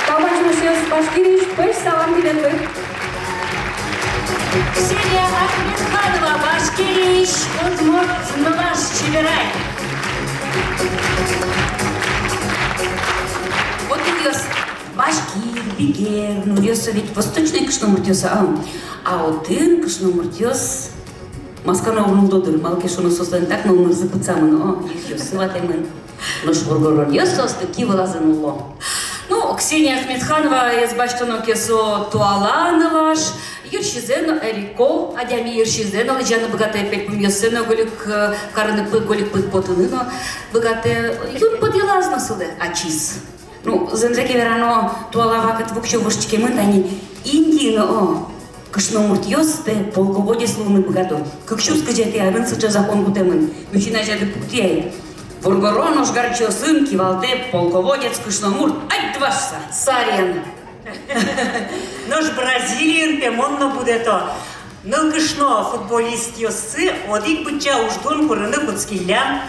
Тау бадӟым, эшъёс, Башкириысь пӧсь салам тӥледлы. Ксения Ахмедханова, Башкириысь удмурт нылаш, чеберай. Вот, нылъёс, башкир, бигер, нылъёс со ведь восточной кышномуртъёс, а, а отын кышномуртъёс маска но уг нулло дыр, малы ке шуоно соослэн так нылнырзы пытсамын, о, йырсиоссы ватэмын. Нош воргоронъёс соосты ки вылазы нулло. Ну, Ксения Ахмедхановаез басьтоно ке, со туала нылаш, йырсизэ но эрико, адями йырсизэ но лыдъяны быгатэ, пельпумъёссэ но гольык, э, карыны пы-, гольык пыд потыны но быгатэ, юн пыд йылаз но сылэ ачиз. Ну, зэмзэ ке верано, туала вакыт воксё воштӥськемын, тани Индиын, о, кышномуртъёс, пе, полководец луыны быгато. Кык сюрс кызетӥ арын сыӵе закон кутэмын. Мужчина азяды пуктӥ ай. Воргорон ожгарчиосын кивалтэ полководец кышномурт. Ать двашса. Сарен. Нош Бразилиын, пе, мон но будэто. Нылкышно футболистъёссы одӥг быдӟа уждун курыны кутскиллям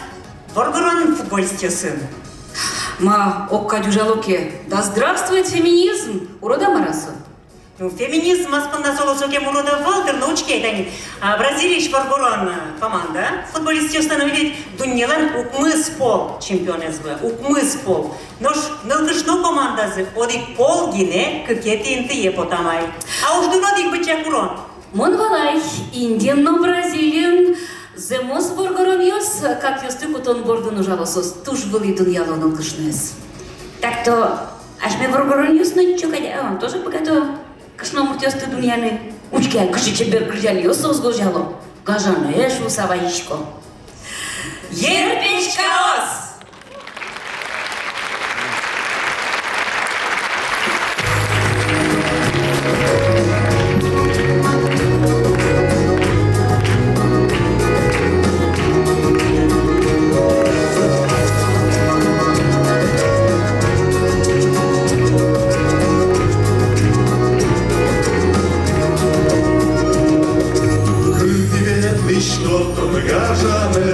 воргорон футболистъёсын. Ма, ог кадь ужало ке, да здравствует феминизм! Урод-а, мар-а со? Ну, феминизм ас понна солы сокем урод ӧвӧл дыр, но учке ай тани. А, Бразилиысь воргорон, э, команда футболистъёслэн но ведь дуннелэн укмыс пол чемпионэз вуэ, укмыс пол. Нош нылкышно командазы одӥг пол гинэ кыкетӥ интые потамын ай. А уждун одӥг быдӟа куро. Мон валай, Индиын но Бразилиын зэмос воргоронъёс катъёсты кутон бордын ужало, соос туж вылӥ дунъяло нылкышноез. Так-то асьме воргоронъёс но ничего кадь, а, тоже быгато кышномуртъёсты дунъяны. Учке ай, кыӵе чебер кырӟанъёс соос гожъяло. Гажанэ шуыса вазисько. Йыр писькаос! Кылдӥ ветлӥськод тон, гажанэ.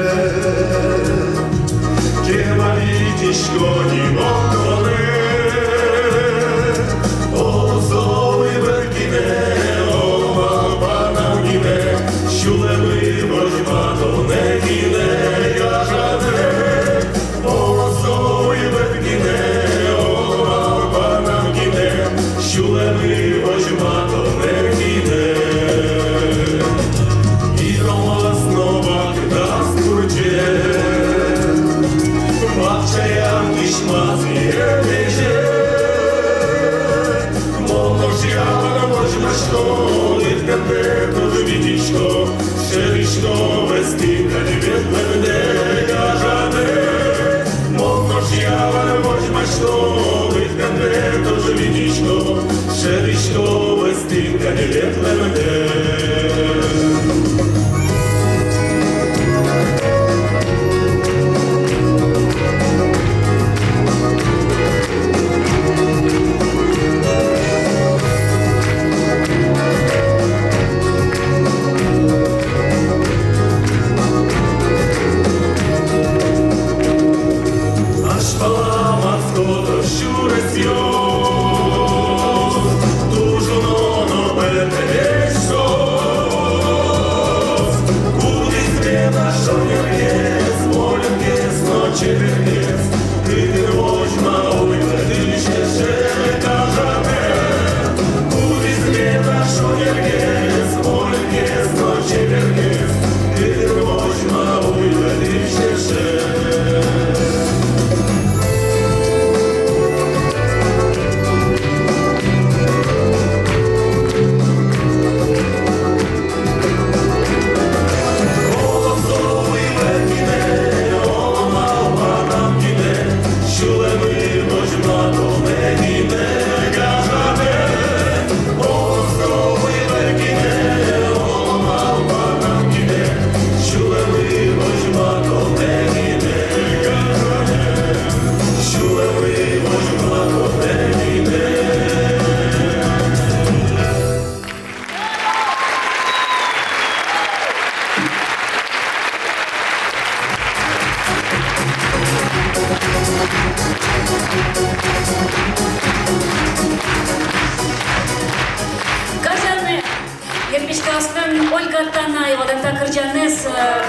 Ольга Танаева та кырӟанэз, э,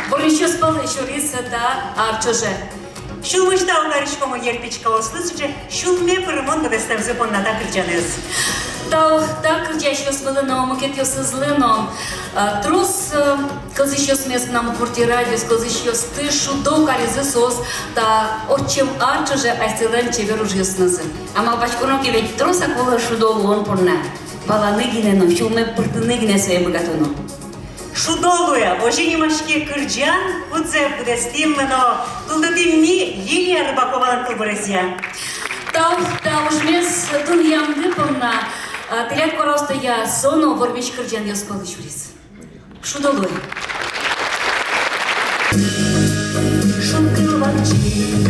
вормисьёс пӧлы сюриз та ар ӵоже. Сюлмысь тау кариськомы Ерпичкаослы сыӵе сюлме пырымон быдэстэмзы понна та кырӟанэз. Тау та кырӟасьёсмылы но, мукетъёсызлы но, э, трос, э, кылзӥсьёсмес, мынам удмурт радиоез кылзӥсьёсты шудо каризы соос та ортчем ар ӵоже асьсэлэн чебер ужъёсынызы. А малпаськоно ке, ведь трос-а кулэ шудо луон понна? Валаны гинэ но, сюлме пыртыны гинэ сое быгатоно. «Шудо луэ» — озьы нимаське кырӟан, кудзэ быдэстӥм но тултытӥм ми Лилия Рыбаковалэн кылбурезъя. Тау та ужмес дунъямды понна, а, тӥляд куараостыя со но вормись кырӟанъёс пӧлы сюриз. «Шудо луэ». Шуг кыл вакчи,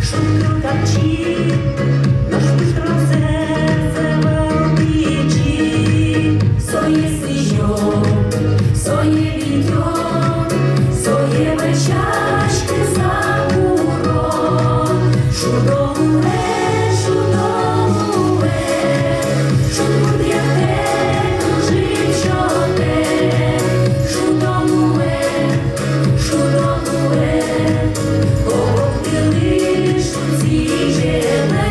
шуг кыл капчи, нош пуштросэз ӧвӧл пичи. Сое сӥзён, сое витён, сое вӧсяськыса курон. Шудо луэ, шудо луэ, шудбуръятэк ужын сётэ. Шудо луэ, шудо луэ, ог-огдылы шудӥ сӥземлы.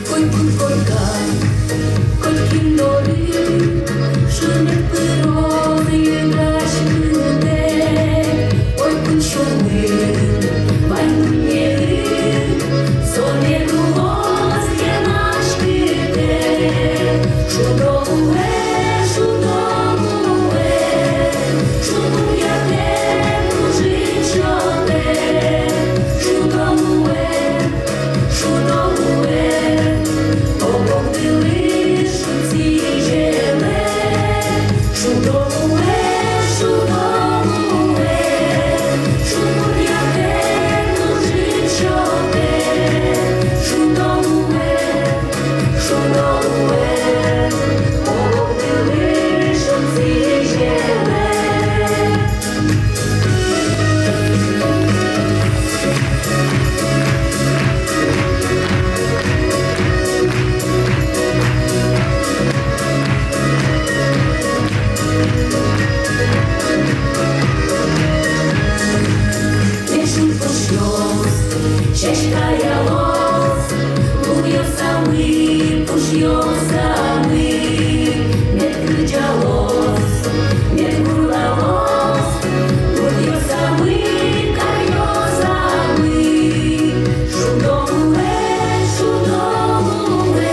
Котькуд коркан, котькин доры шунер пыроз йыгаськытэк. Ой, кудӥз сюлмын вань дуннеын, со мед улоз гинэ ачкытэк. Шудо луэ, шудо луэ, шудбуръятэк ужын сётэ. Шудо луэ, шудо луэ, ог-огдылы шудӥ сӥземлы. Шудо луэ, шудо луэ, шудбуръятэк ужын сётэ. Шудо луэ, шудо луэ, ог-огдылы шудӥ сӥземлы. Мед шумпотӥсько сяськаяло, лулъёсамы, пушъёсамы, мед кырӟало, мед гурлало, лулъёсамы, каръёсамы. Шудо луэ, шудо луэ,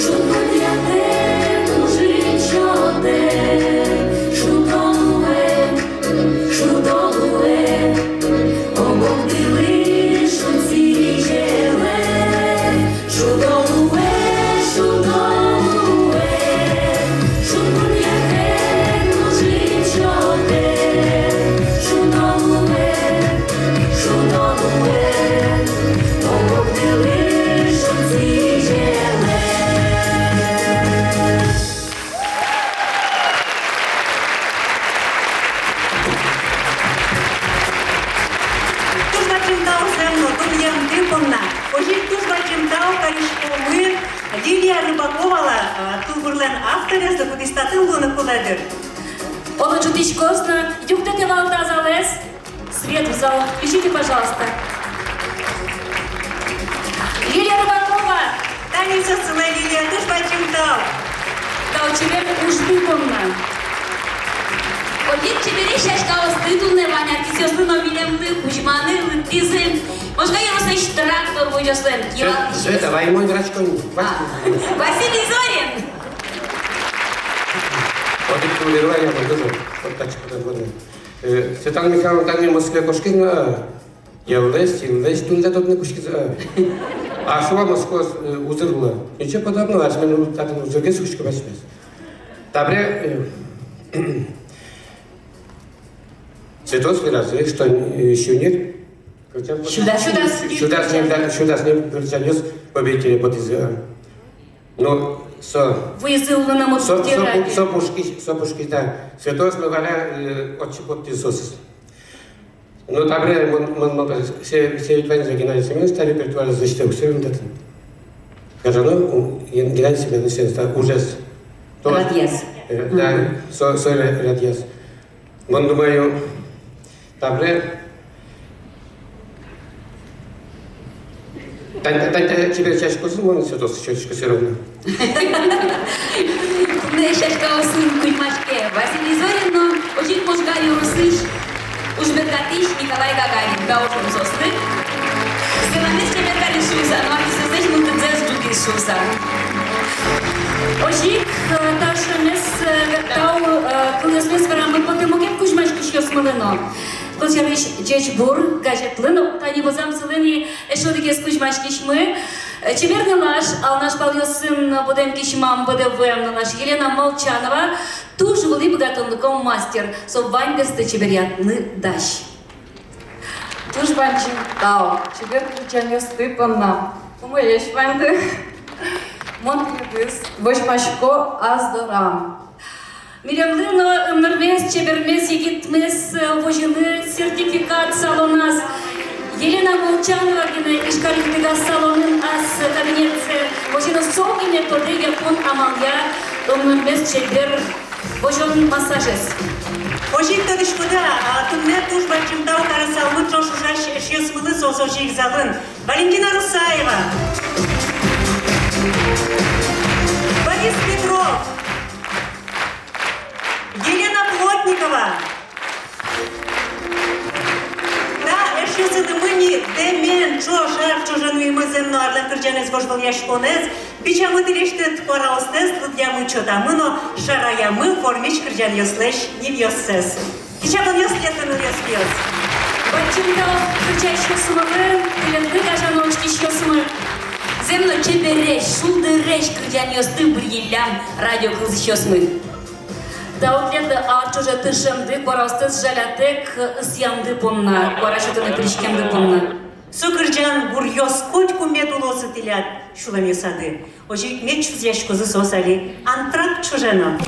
шудбуръятэк ужын сётэ. Шудо луэ, шудо луэ, ог-огдылы шудӥ сӥземлы. Шудо луэ, шудо луэ, шудбуръятэк ужын сётэ. Шудо луэ, шудо луэ, ог-огдылы шудӥ сӥземлы. Туж бадӟым тау зэм но дунъямды понна. Озьы ик туж бадӟым тау кариськомы Лилия Рыбаковалы, а, кылбурлэн авторезлы, кудӥз татын луыны кулэ, дыр. Оло, ӝутӥськоз но, югдытэ вал та залэз. Свет в зал включите, пожалуйста. Лилия Рыбакова. Тани со сылэ, Лилия, туж бадӟым тау. Тау чебер ужды понна. Одӥг чебересь сяськаосты туннэ вань артистъёслы но милемлы кузьманы лыктӥзы. Можга ёросысь трактор возёслэн. Све-, Света, вай мон верасько. А. Василий Зорин. Одӥг кылбур вань, я, вот это, вот так что-то вот. Э, Светлана Михайловна, тани Москвае кошкиз на, йӧллэсь, синлэсь тунсыко тодыны кутскиз, а. А шуо, Москваос, э, узыр луо. Ничего подобного, асьмелэн татын узыргес кутском асьмеос. Табере, э, Светлаос веразы, что, э, шунер, хотя бы сюда, сюда, сюда с ним, да, сюда с ним, говорит, занёс победителя, вот из, э, Ну, со, вуизы улонамы со, со, со пушкы, со пушкы, да. Светлаос но валя, э, отчы поттӥзы соосыз. Ну, табере мон, мон, мон, се, се ведь ваньзэ Геннадий Семёнович та репертуарез лэсьтэ, всё равно татын. Гажано, у, Ген-, Геннадий Семёнович Сенста ужез. Радъяз. Э, да, со, со ра-, радъяз. Мон думаю, табере тань, тань, тань чебер сяськаосын мон сётӥсько всё равно. Туннэ сяськаосын кузьмаське Василий Зорин но озьы ик Можга ёросысь уж бергатӥсь Николай Гагарин. Тау шуом соослы. Сценамес чебергали шуыса, но али соослэсь мылкыдзэс ӝутӥз шуыса. Озьы ик, э, тау шуэммес, э, тау, э, кылъёсмес верамы потэ мукет кузьмаськисьёсмылы но. Кылсярысь, «Ӟечбур» газетлы но, тани возам сылэ ни эшшо одӥгез кузьмаськисьмы, э, чебер нылаш, Алнаш палъёсын будэм кисьмам, ВДВ-м нылаш Елена Молчанова, туж вылӥ быгатонлыко мастер, со ваньдэсты чеберъятыны дась. Туж бадӟым тау чебер кырӟанъёсты понна. Умоесь ваньды. Мон тӥледыз возьмасько ас дорам. Милемлы но ымнырмес, чебермес, егитмес, э, возьыны сертификат салоназ. Елена Молчанова гинэ Ижкарысь Лыдыгаз салонын ас кабинетсэ возьыны, со гинэ тодэ япон амалъя ымнырмес чебер возён массажез. Озьы ик тодӥськоды-а, а, туннэ туж бадӟым тау карысалмы ӵош ужась эшъёсмылы, соос озьы ик залын. Валентина Русаева, Борис Петров, Елена Плотникова. Та эшъёсынымы ни дэмен ӵош ар ӵоже нуимы зэм но арлэн кырӟанэз, вожвылъяськонэз. Бичамы тӥлесьтыд куараостэс, лыдъямы, чотамы но шараямы вормись кырӟанъёслэсь нимъёссэс. Кичабонъёс тӥледлы, нылъёс, пиос. Бадӟым тау кырӟасьёсмылы, тӥледлы, гажано учкисьёсмы. Зэм но, чебересь, шулдыресь кырӟанъёсты быръиллям радио кылзӥсьёсмы. Тау тӥледлы ар ӵоже тыршемды, куараостэс жалятэк ысъямды понна, куара сётыны пыриськемды понна. Со кырӟан гуръёс котьку мед улозы тӥляд сюлэмъёсады. Озьы ик мед чузъяськозы соос али антракт ӵоже но.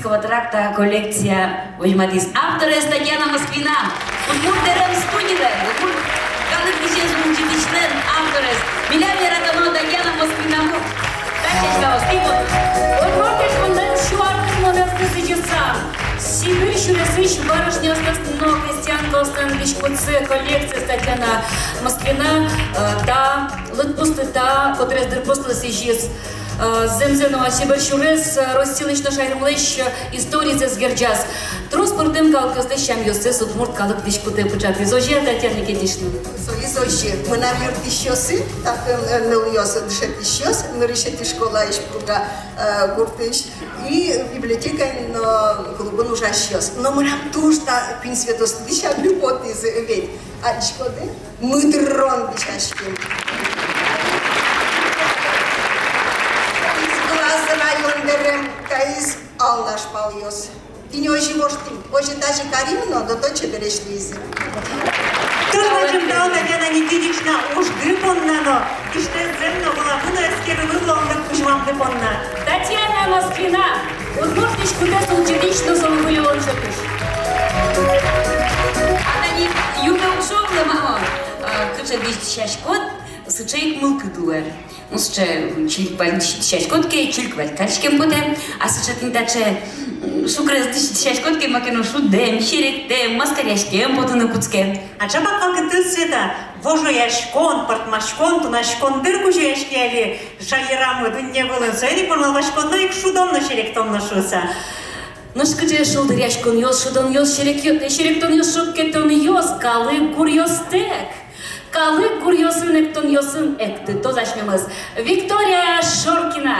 Ватрак та коллекция возьматӥз. Авторез Татьяна Москвина. Удмурт дэрем студилэн, удмурт калык дӥсез улӟытӥсьлэн авторез. Милям яратоно Татьяна Москвина. Удмурт дӥсь мынам сю ар тырмонэз сӥзьыса, Сибирь сюресысь барышняослэсь но крестьянкаослэн дӥськутсы коллекциез Татьяна Москвина, э, та лыдпуслы, та котырес дырпуслы сӥзиз. Э, зэмзэ но, Сибирь сюрес, э, Россилэсь но шаермылэсь, э, историзэс герӟаз. Трос пӧртэм калыкъёслэсь сямъёссэс удмурт калык дӥськутэ пыӵатӥз. Озьы-а, Татьяна Никитична? Соиз озьы. Мынам юрттӥсьёсы, татын, э, нылъёс, дышетӥсьёс, нырысетӥ школаысь, Пурга, э, гуртысь, и библиотекаын но клубын ужасьёс. Но мынам туж та куинь светослы дӥсямы потӥз ведь. Адӟиськоды? Мыдрон дӥсяськем. Таиз Глаз район дэрем, таиз Алнаш палъёс. Тӥни озьы воштӥм, озьы тазьы карим но, но то чебересь луиз. Туж бадӟым тау, Татьяна Никитична, ужды понна но, дӥсьтэс зэм но, вылады но эскерылы луонлык кузьмамды понна. Татьяна Москвина, удмурт дӥськутэз улӟытӥсь но солы выль улон сётӥсь. А тани юнме уг шуо вал, мама, а, кыӵе дӥсь дӥсяськод, сыӵе ик мылкыд луэ. Ну, сыӵе чылк вал дӥсь дӥсяськод ке, чылк вал кариськем потэ, а сыӵе тӥни таӵе, м, шукрес дӥсь дӥсяськод ке, маке но шудэм, серектэм, маскаръяськем потыны кутске. А чапак вакытэз, Света, вожояськон, пӧртмаськон, тунаськон дыр кузёяське али шаерамы, дунне вылын. Соин ик мон малпасько, одно ик шудон но, серектон но шуыса. Нош кыӵе шулдыръяськонъёс, шудонъёс, серекъё-, серектонъёс, шоккетонъёс, калык гуръёстэк. Калык гуръёсын, эктонъёсын эктытоз асьмемыз Виктория Шоркина.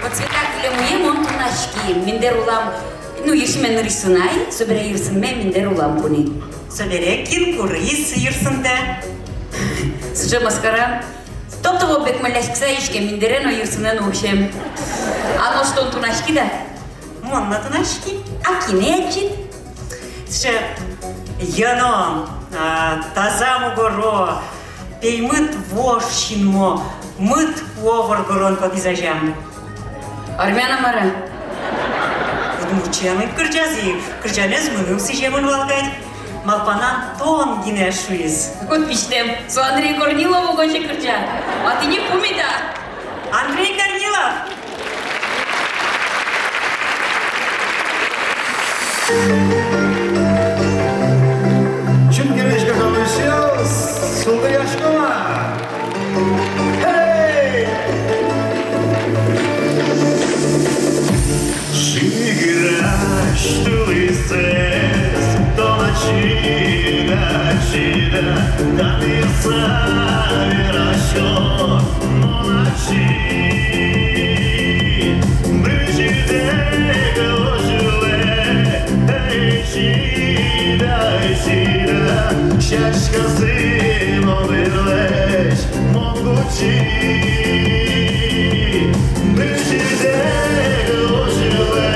Вот Света кылем уе мон тунаськи, миндэр улам, ну, йырсиме нырысьсынай, собере йырсинме миндэр улам пуни. Собере кин куриз йырсинтэ? Сыӵе маскара. Топто воббек мӧляськыса иське, миндэрен но, йырсинэн но усем. А нош тон тунаськид-а? Мон но тунаськи. А кинэ адӟид? Сыӵе Йӧно, а, таза мугоро, пеймыт вож синмо, мыт пуо воргорон потӥз азям. Армян-а, мар-а? Удмурт сямен кырӟаз ик, кырӟанэз мыным сӥземын вал кадь. Малпанам, тон гинэ шуиз. Куд пичтэм, со Андрей Корнилов уго ик кырӟа. А тӥни пумита. Андрей Корнилов. Чунгереш кашалысьёс, султыяськома. Эй! Шыгырась тулысэз тон ачид, ачид, танӥса верасько, мон ачид. Бызьытэк озьы луэ, эй, чид, эй, чид, сяськасын одырлэсь мон кутски. Бызьытэк озьы луэ,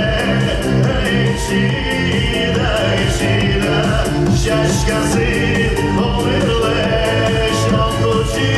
эй, чид, эй, чид, сяськасын одырлэсь мон кутски.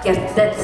керттэт.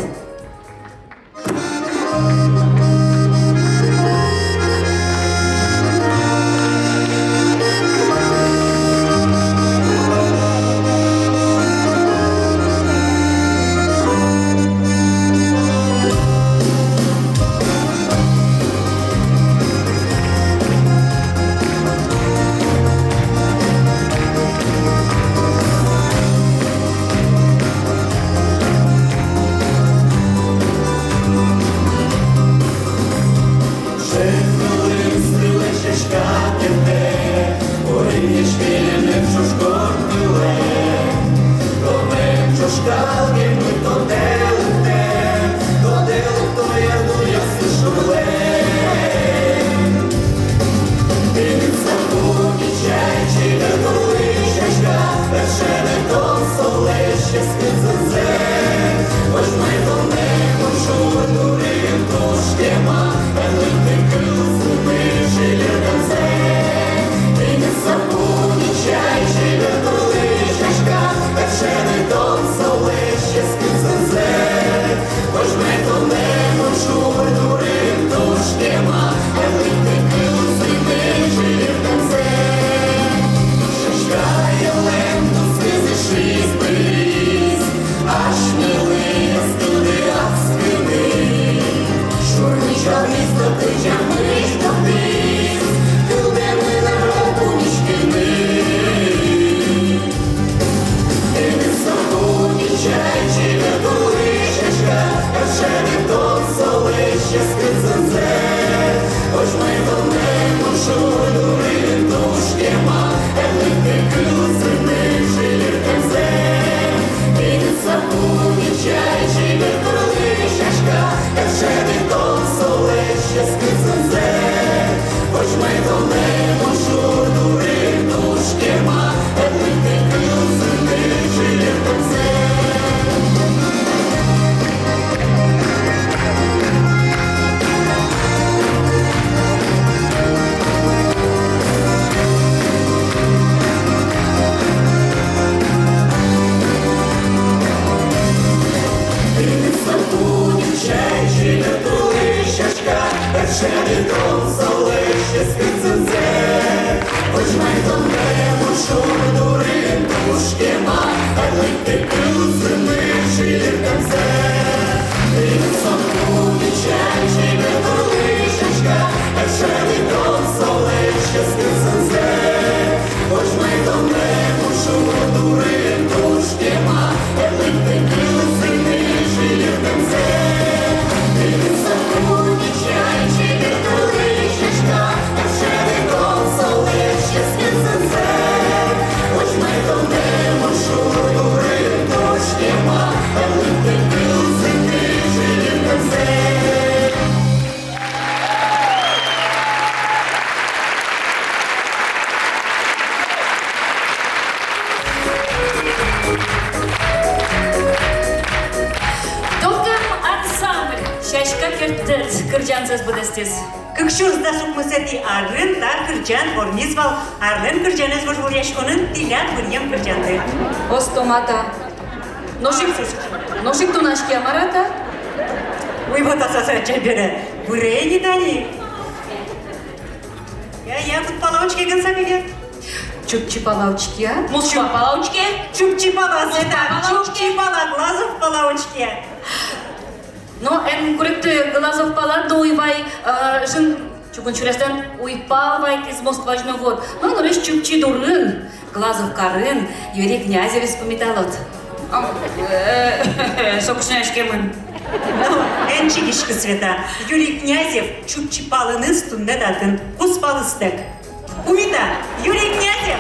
«Тотем» ансамбль «Сяська керттэт» кырӟансэс быдэстӥз. Кык сюрс дас укмысэтӥ арын та кырӟан вормиз вал Арлэн кырӟанэз вожвылъяськонын тӥляд быръем кырӟанды. Остомата. Нош ик, нош ик тунаське, мар-а та? Уй, вот асасрача бере. Быре ни тани. Я, я, куд пала учке, гын, сабере? Чупчи пала учке, а? Москва пала учке. Чупчи пала, Москва Света, пала учке. Чупчи пала, Глазов пала учке. Но эн куректы Глазов пала, но уйвай, э, жын, чугун сюрестэн уйпал вайиз Москваысь но вот. Но нырысь Чупчи дурын, Глазов карын Юрий Князевез пумиталод. Ам, э, со кышнояськемын. Но эн чигиськы, Света. Юрий Князев Чупчи палыныз туннэ татын кузпалыстэк. Пумита, Юрий Князев.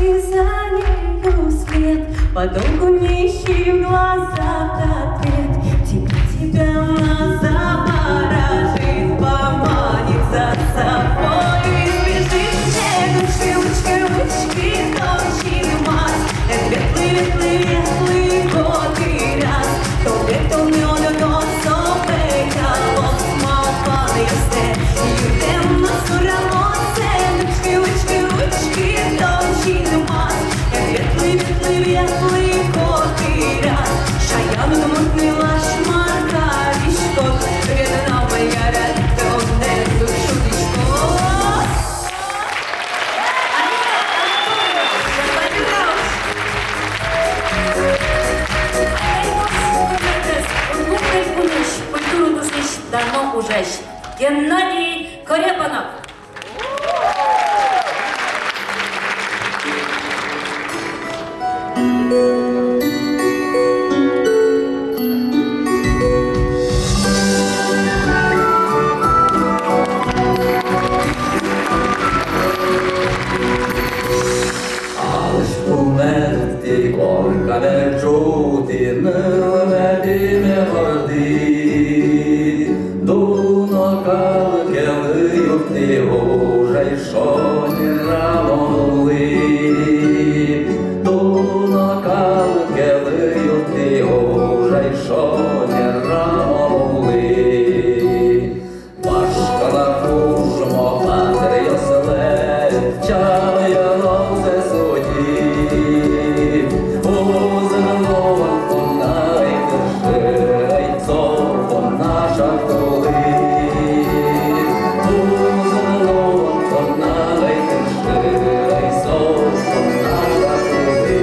За нею след, подолгу не ищи в глазах ответ. Тебя, тебя она заворожит, поманит за собой. Бежит снегом, швы учкы, учкы, тон синмаз. Эн ветлы, ветлы, ветлы котыраз. Тон ветлы, ветлы, ветлы, со пекалос малпанъёстэ. Юрттэм но сурамон сэ, учкы, учкы, учкы, тон синмаз. Эн ветлы, ветлы, ветлы котыраз. Шаям но мурт нылаш мар кариськод, вед но мар яратонэн уг шудӥськод. Культура удысысь дано ужась Геннадий Корепанов. Алӥсь пумын тӥ коркаме ӝутӥ, нылме-пиме вордӥ. Дуно калык келы юрттӥ, ужай шонер-а мон улӥ. Дуно калык келы юрттӥ, ужай шонер-а мон улӥ. Вашкала кужмо пантеръёслэн чамъёссэс утӥ. Узыр луон понна ӧй тыршы, ӧй со понна шат улӥ. Узыр луон понна ӧй тыршы, ӧй со понна шат улӥ.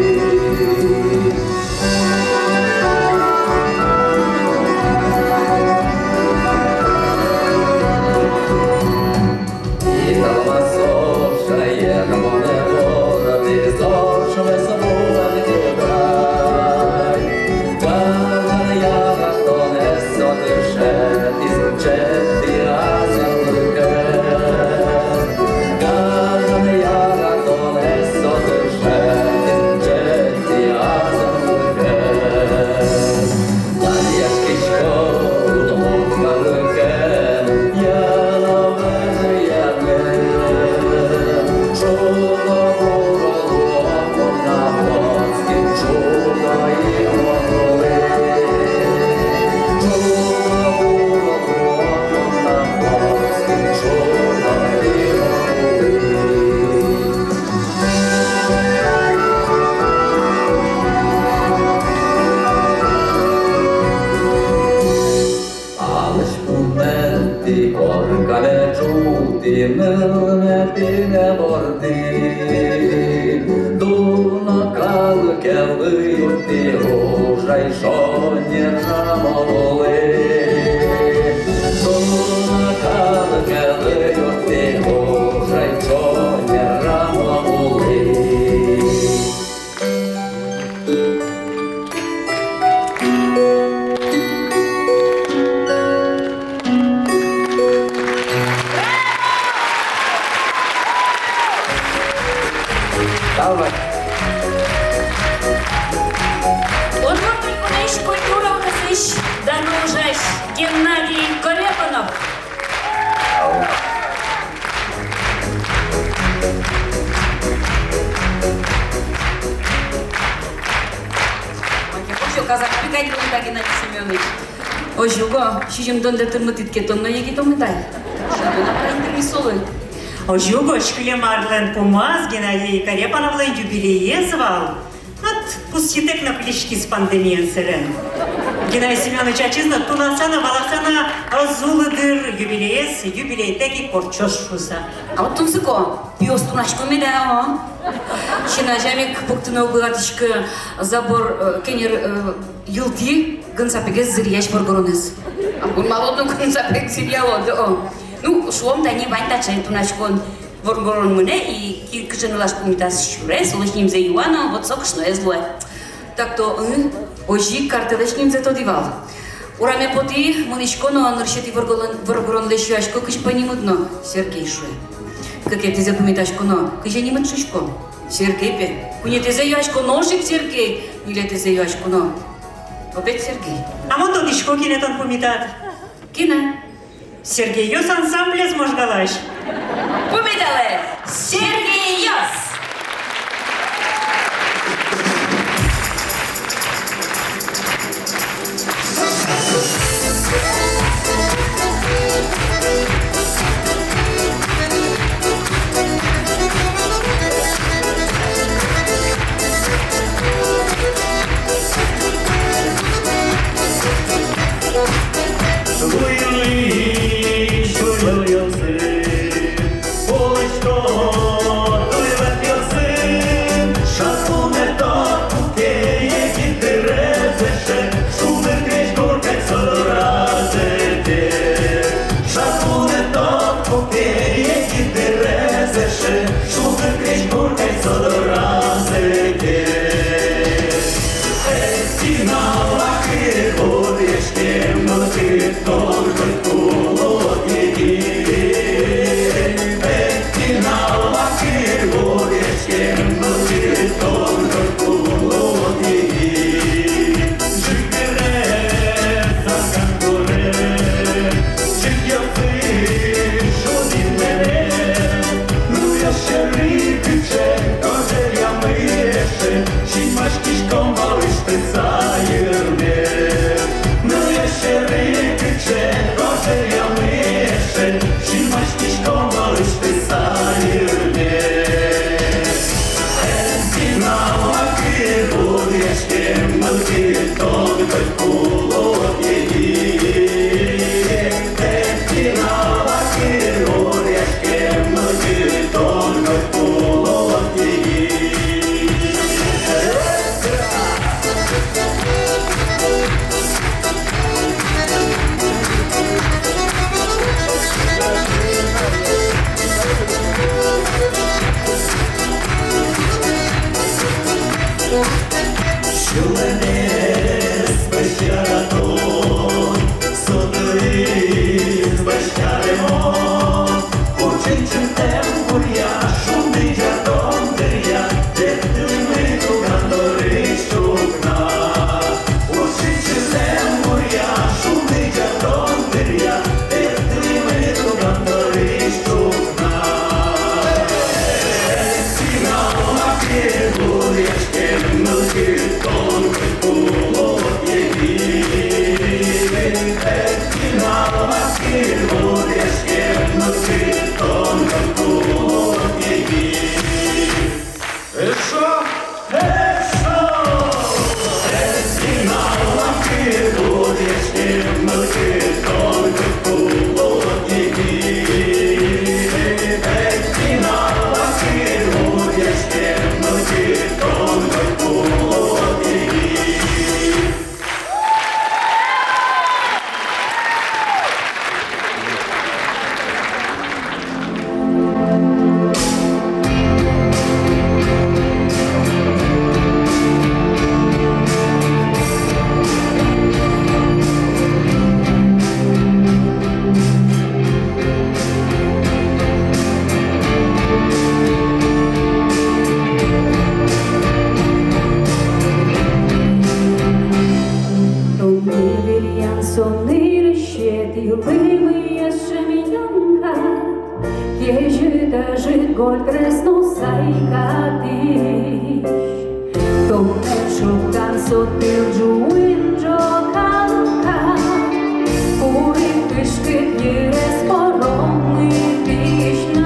Алӥсь пумын тӥ коркаме ӝутӥ, нылме-пиме вордӥ. Дуно калык келы юрттӥ, ужай шонер-а мон улӥ. Дуно калык келы юрттӥ, ужай шонер-а мон улӥ. Удмурт Элькунысь культура удысысь дано ужась Геннадий Корепанов. Озьы уго, сизьымдонлы тырмытӥд ке, тон но егит омыд ай. Сизьымдон апай тырмиз солы. Озьы уго, кылем арлэн пумаз Геннадий Корепановлэн юбилеез вал. Вот пусйытэк но кылиськиз пандемиен сэрен. Геннадий Семёныч ачиз но тунаса но, валаса но ӧз улы дыр юбилеез, юбилейтэк ик ортчоз шуса. А вот тунсыко, пиос тунасько меда, о? Син азям ик пуктыны уг быгатӥськы забор, э, кенер, э, йылтӥ гын сапегез зыръясь воргоронэз. А мон малы но гын сапег зыръялод, о? Ну, шуом, тани вань таӵе тунаськон. Воргорон мынэ и ки-, кыӵе нылаш пумитаз сюре, солэсь нимзэ юа но, вот со кышноез луэ. Так-то, ы, озьы ик картэлэсь нимзэ тодӥ вал. Ураме потӥ, мынӥсько но, нырысетӥ воргорон-, воргоронлэсь юасько, кызьы пе нимыд но, Сергей шуэ. Кыкетӥзэ пумитасько но, кызьы нимыд шуисько. Сергей пе. Куинетӥзэ юасько, нош ик Сергей. Ньылетӥзэ юасько но. Опять Сергей. А мон тодӥсько, кинэ тон пумитад. Кинэ? Сергейёс ансамблез Можгалась. Пумиталэ, Сергейёс! Тон небельян со нырысетӥ лымыез шемьянка, кезьыт ӧжыт гольтрес но сайкатӥсь. Тон шуктан со тыл ӝуын ӝока лука, курыт кышкыт йырез поромы тӥсь на.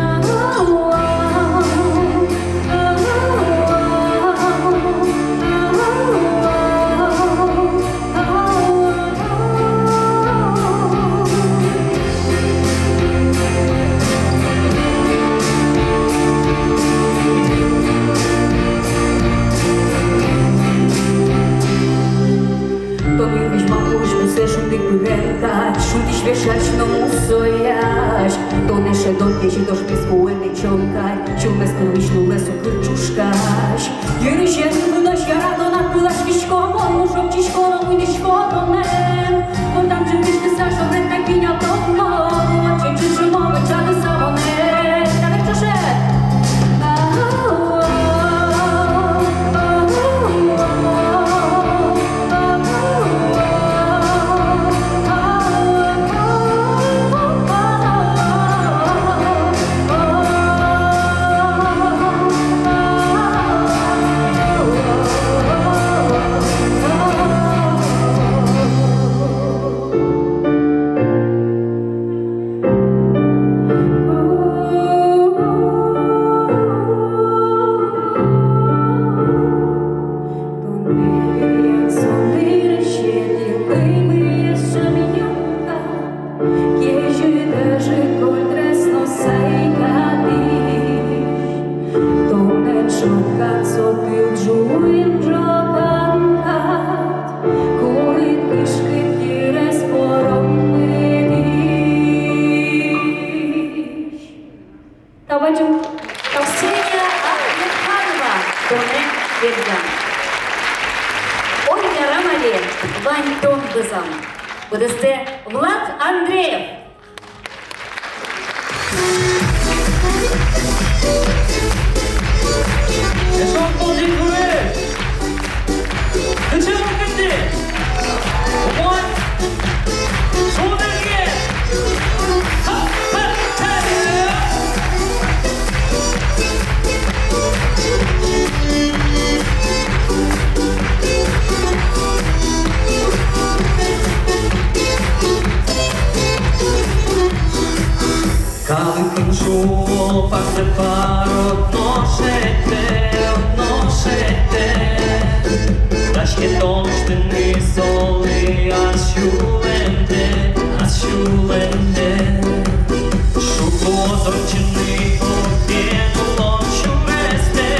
Тӥледлы ӝуын ӝокан кадь, курыт кышкыт йырез пороммы визь. Табачим. Ксения Ахмедханова, тонэ берга. Ой, ярам али, вань тон вӧзам. Быдэстэ Влад Андреев. Эшшо пол ӟеч вуэ. Кыӵе вакытэ? Умой. Шудыге. Ха, ха, ха. Калык ин шуо, пасэ пар одно шедьтэ, одно шедьтэ. Дась ке тон ыштыны солы ас сюлэмдэ, ас сюлэмдэ. Шуко зончыны пуртэ улон сюрестэ,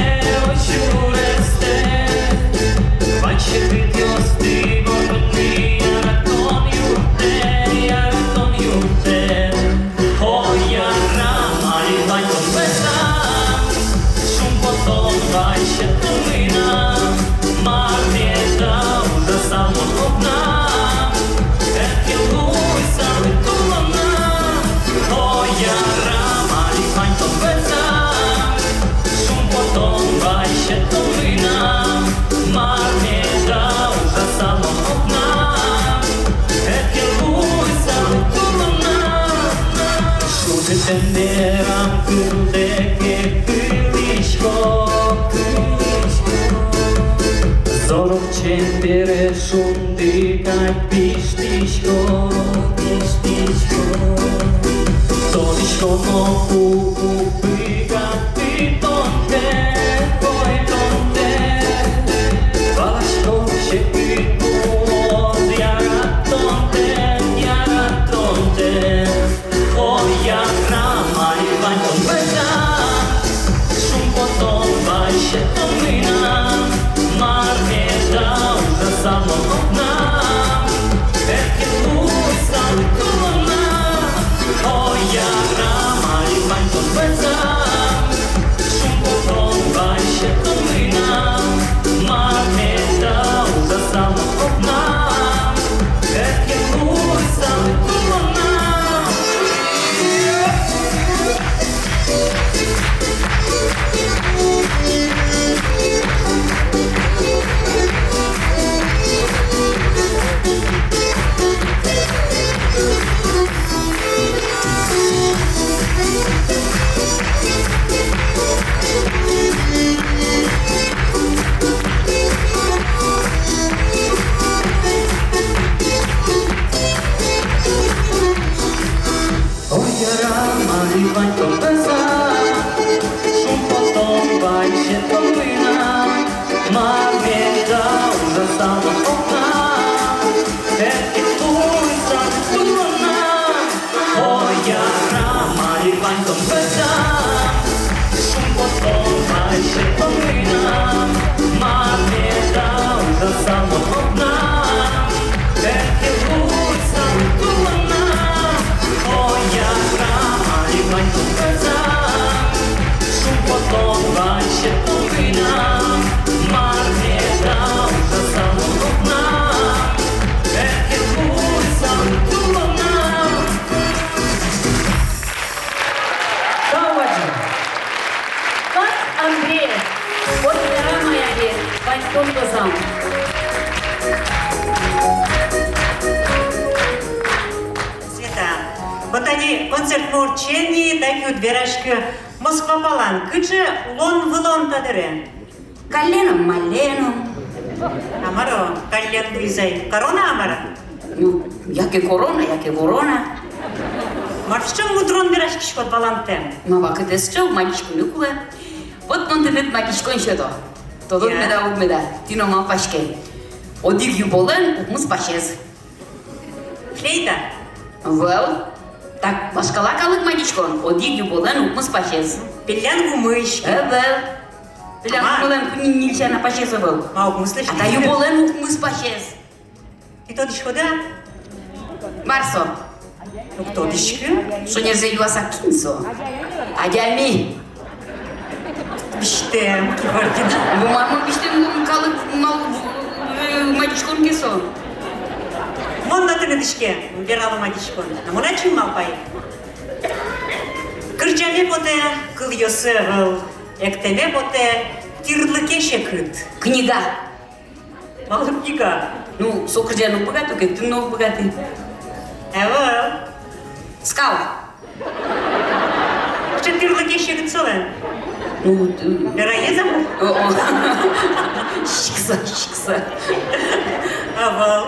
ой, сюрестэ. Вань секытъёсты гордыны яратон юрттэ, яратон юрттэ. Ой, ярам али, вань тон вӧзам, шумпотон вайсетон мынам. Мар меда ужасал мон огнам, эн ке луысал ик тулонам. Ой, ярам али, вань тон вӧзам, шумпотон вайсетон мынам. Мар меда ужасал мон огнам, эн ке луысал ик тулонам. Шудытэм берам кылдэ ке, кылӥсько, кылӥсько. Зоро ӵем бере шунды кадь пиштӥсько, пиштӥсько. Тодӥсько но, уг быгаты тонтэк, ой, тонтэк. Валасько, секыт луоз яратонтэк, яратонтэк. Ой, ярам али, вань тон вӧзам, шумпотон вайсетон мынам. Мар меда ужасал мон огнам, эн ке луысал ик тулонам. Ой, ярам али, вань тон вӧзам, шумпотон вайсетон мынам. Мар меда ужасал мон огнам, эн ке луысал ик тулонам. Ой, ярам али, вань тон вӧзам, шумпотон вайсетон мынам. Мар меда ужасал мон огнам, эн ке луысал ик тулонам. Ой, ярам али, вань тон вӧзам, шумпотон вайсетон мынам. Мар меда ужасал мон огнам, эн ке луысал ик тулонам. Ой, ярам али, вань тон вӧзам, шумпотон вайсетон мынам. Мар меда ужасал мон огнам, эн ке луысал ик тулонам. Тау бадӟым. Влад Андреев, «Ой, ярам али, вань тон вӧзам». Света, вот тани концертмы ортче ни, дак юд вераськы Москва палан. Кыӵе улон-вылон та дыре? Калленом, малленом. А мар-о, каллен луиз ай? Корона-а мар-а? Ну, яке корона, яке ворона. Мар сыӵе мудрон вераськиськод валантэм? Ма, вакытэз сыӵе, мадиськыны кулэ. Вот мон тыныд мадиськон сёто. Тодод меда, уг меда, тӥ но малпаське. Одӥг юболэн укмыс пасез. Флейта? Ӧвӧл. Так вашкала калык мадиськон: одӥг юболэн укмыс пасез. Пеллян гумысь? Ӧвӧл. Тӥляд, ма, кумылэн куинь ньыль сяна пасез ӧвӧл. Ма, укмыслэсь. А та ю полэн укмыс пасез. Тӥ тодӥськоды-а? Мар со? Уг тодӥськы. Шонерзэ юаса, кин со? Адями. Пиштем, Георгий. Бумама пиштем, ну, калык, мал, э, мадиськон ке со. Мон но тыныд иське, верало мадиськон. А мон ачим малпай. Кырӟаме потэ, кылъёсы ӧвӧл, эктэме потэ, тӥрлыке секыт. Книга. Малы книга? Ну, со кырӟаны уг быгаты ук, эктыны но уг быгаты. Ӧвӧл. Скал. Кыӵе тӥрлыке секыт солэн? Ну, т-, вераез-а? О, о. Сиськыса, сиськыса. Ӧвӧл.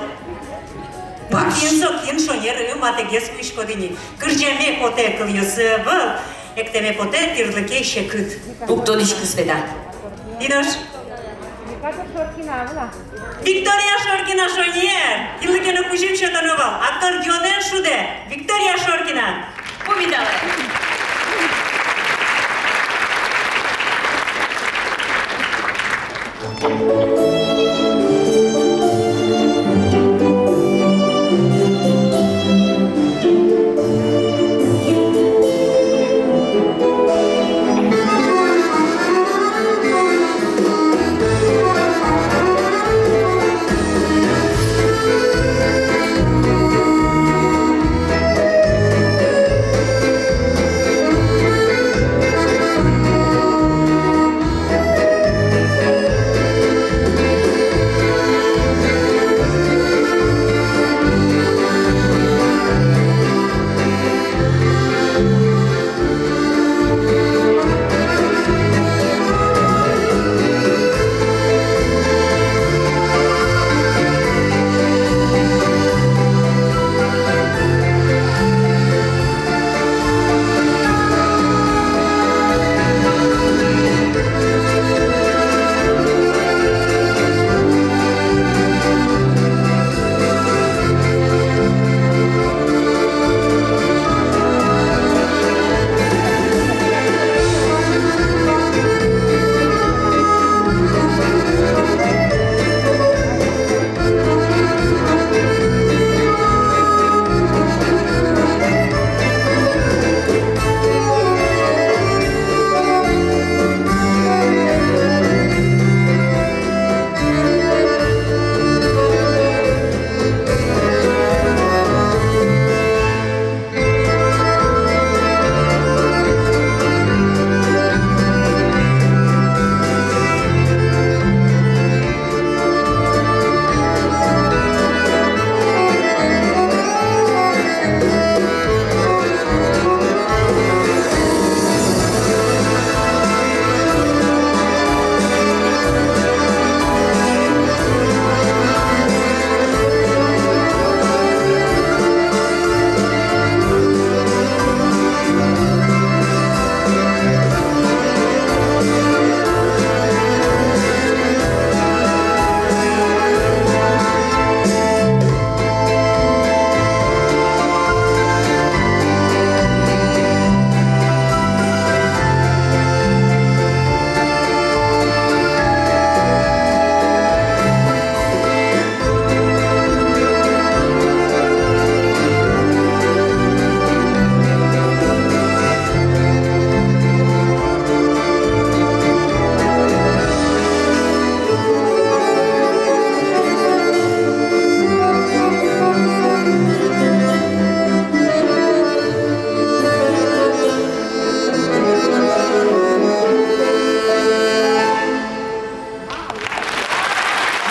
Паш. Кин со, кин шонер, ы, матэгес вуиськоды ни. Кырӟаме потэ, кылъёсы ӧвӧл, эктэме потэ, тӥрлыке секыт. Уг тодӥськы, Света. Тӥ нош? Виктория Шоркина, шонер! Кинлы ке но кузьым сётоно вал. Аккордеонэн шудэ. Виктория Шоркина. Пумиталэ.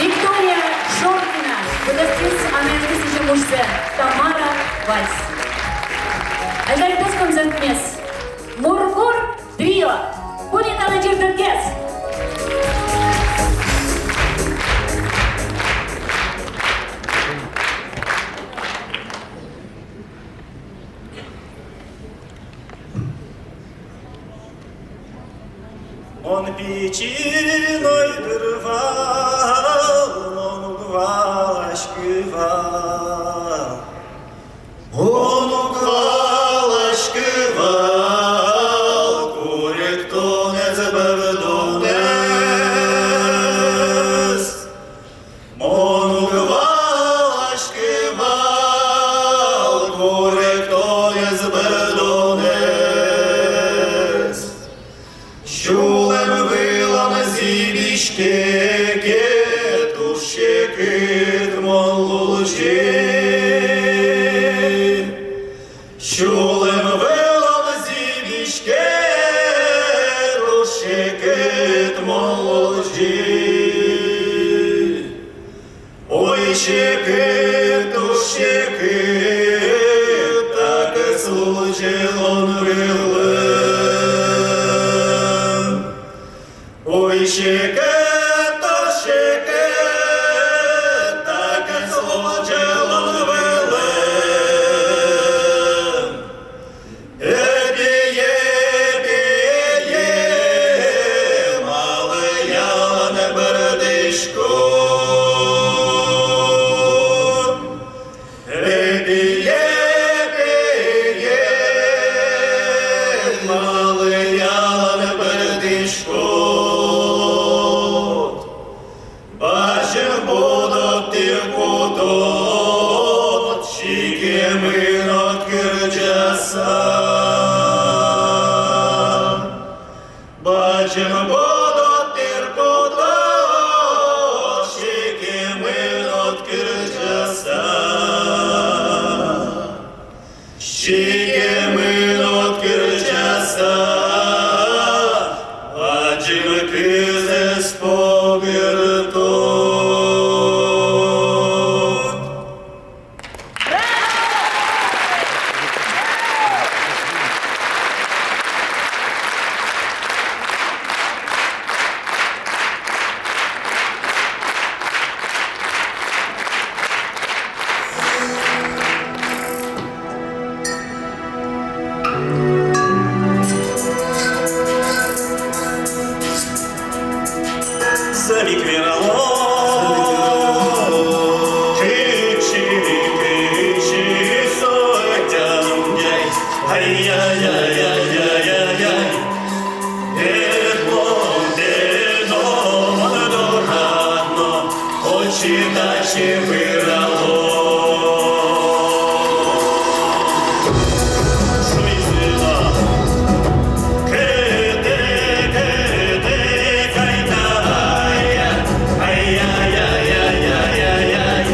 Виктория Шоркина, пыдэстӥз анаезлы сӥзем ужзэ, «Тамара» вальс. Азьланьтоз концертмес «Мургур» трио. Пумиталэ ӟырдытгес. Мон пичи но дыр вал, мон уг валаськы вал. Мон уг валаськы вал, куректонэз бӧрдон Секыт, туж секыт, так сузьылон вылын. Ой, секыт, туж секыт, так сузьылон вылын. Эпие, эпие, малы ялан бӧрдӥськод? Эпие, эпие, малы ялан бӧрдӥськод? Бадӟым будод, тӥр кутод, сикемын од кырӟаса. Бадӟым будод, тӥр кутод, сикемын од кырӟаса. Сикемын од кырӟаса, бадӟым кызэз погыртод. Сабик верало, кыӵе, кыӵе со тямдяй. Ай-яй-яй-яй-яй-яй. Эдло, эдло, мон дорад но, отчы-татчы пырало. Шуиз но: кытӥ, кытӥ кайта, ай-яй-яй-яй-яй-яй.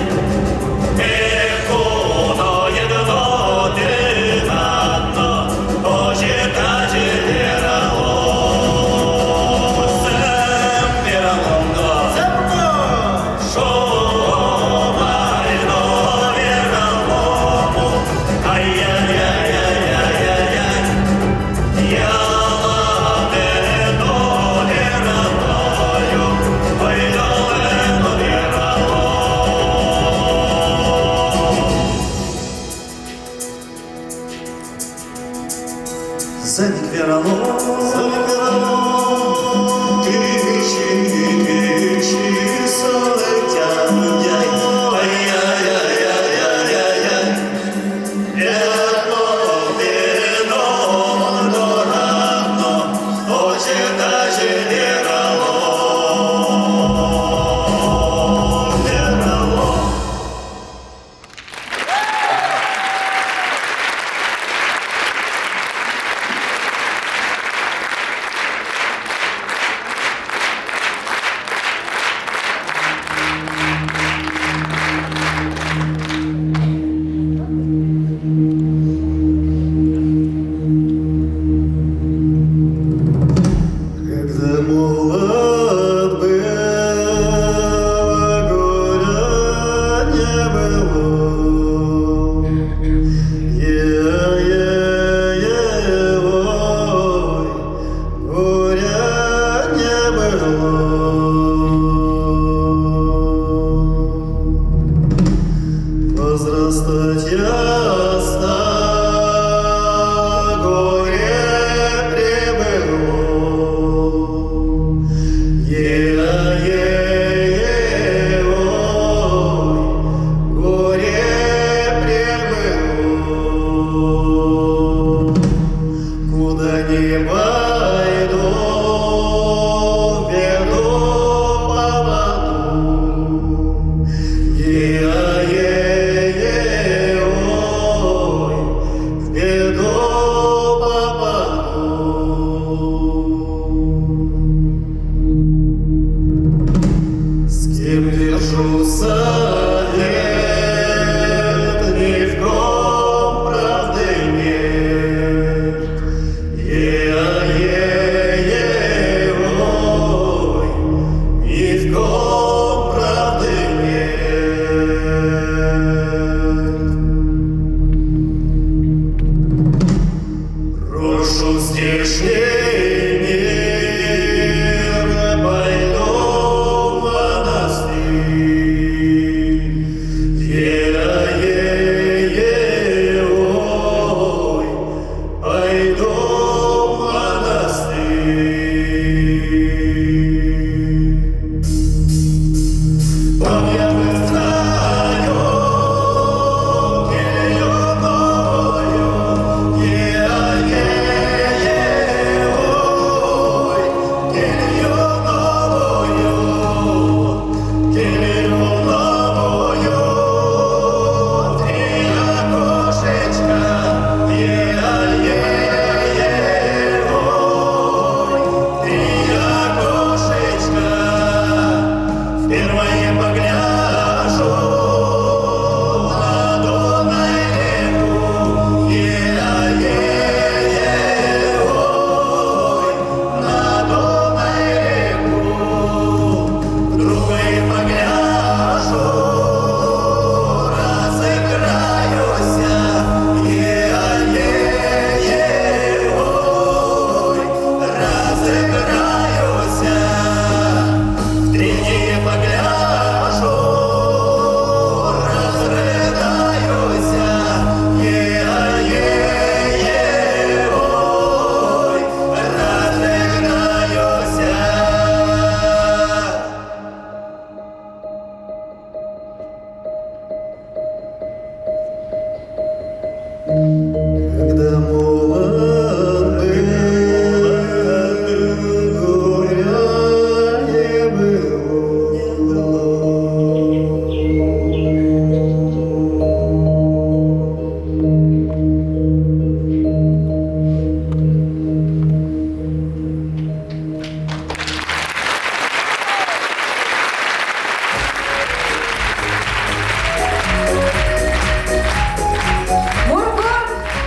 Мургур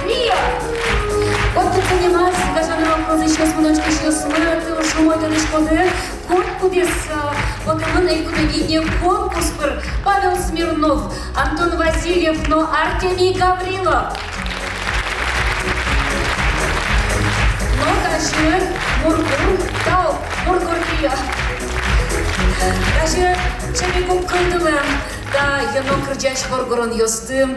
трио! Котькуд нимаз гажано кылзӥсьёсмы но учкисьёсмы, тӥ уж умой тодӥськоды, котькудӥз, э, потэмын элькун егитъёс конкурс пыр: Павел Смирнов, Антон Васильев но Артемий Гаврилов. Но тазьы Мургур, тау, Мургур трио. Тазьы чебек уг кылдылэ та йӧно кырӟась воргоронъёсты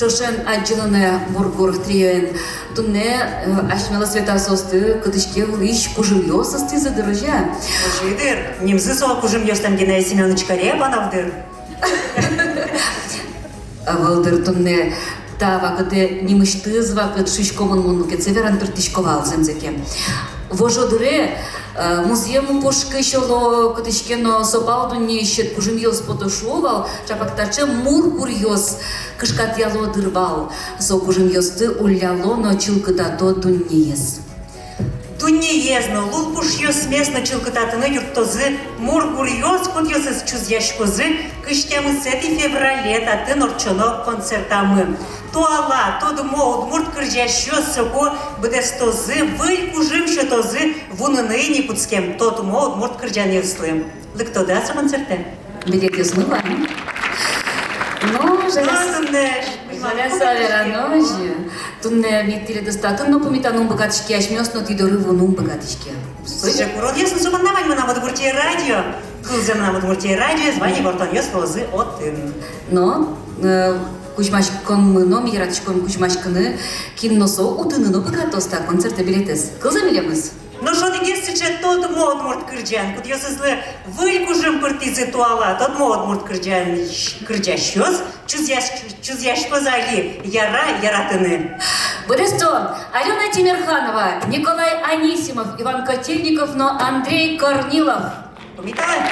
ӵошен адӟылыны Мургур триоен. Туннэ, э, асьмелы, Света, соосты кытыське улӥсь кужымъёс ыстӥзы дыр, озьы-а? Озьы дыр, нимзы со кужымъёслэн Геннадий Семёныч Корепанов дыр. Ӧвӧл дыр, туннэ та вакытэ нимысьтыз вакыт шуисько мон, мон мукетсэ вераны турттӥсько вал, зэмзэ ке. Вожодыре, э, музъем пушкысь, оло, кытысь ке но со пал дуннеысь сьӧд кужымъёс пото шуо вал, чапак таӵе мургуръёс кышкатъяло дыр вал, со кужымъёсты улляло но чылкытато дуннеез. Дуннеез но, лулпушъёсмес но чылкытатыны юрттозы мургуръёс, кудъёсыз чузъяськозы кызь тямысэтӥ феврале татын ортчоно концертамы. Туала, тодмо удмурт кырӟасьёс соку быдэстозы, выль кужым сётозы вуныны ини кутскем тодмо удмурт кырӟанъёслы. Лыктоды-а со концертэ? Билетъёсмы вань. Но, жаляса, жаляса верано озьы. Туннэ ми тӥледыз татын но пумитаны ум быгатӥське, асьмеос но тӥ доры вуыны ум быгатӥське. Сыӵе куронъёс но со понна вань «Мынам Удмуртие» радио. Кылзэ «Мынам Удмуртие» радиоез вань, ивортонъёс луозы отын. Но, э, кузьмаськонмы но, ми яратӥськом кузьмаськыны, кин но со утыны но быгатоз та концертэ билетэз. Кылзэ милемыз. Нош одӥгез сыӵе тодмо удмурт кырӟан, кудъёсызлы выль кужым пыртӥзы туала тодмо удмурт кырӟан, кырӟасьёс, чузъясь-, чузъяськоз али, яра яратыны. Быдэстон: Алёна Тимерханова, Николай Анисимов, Иван Котельников но Андрей Корнилов. Пумиталэ.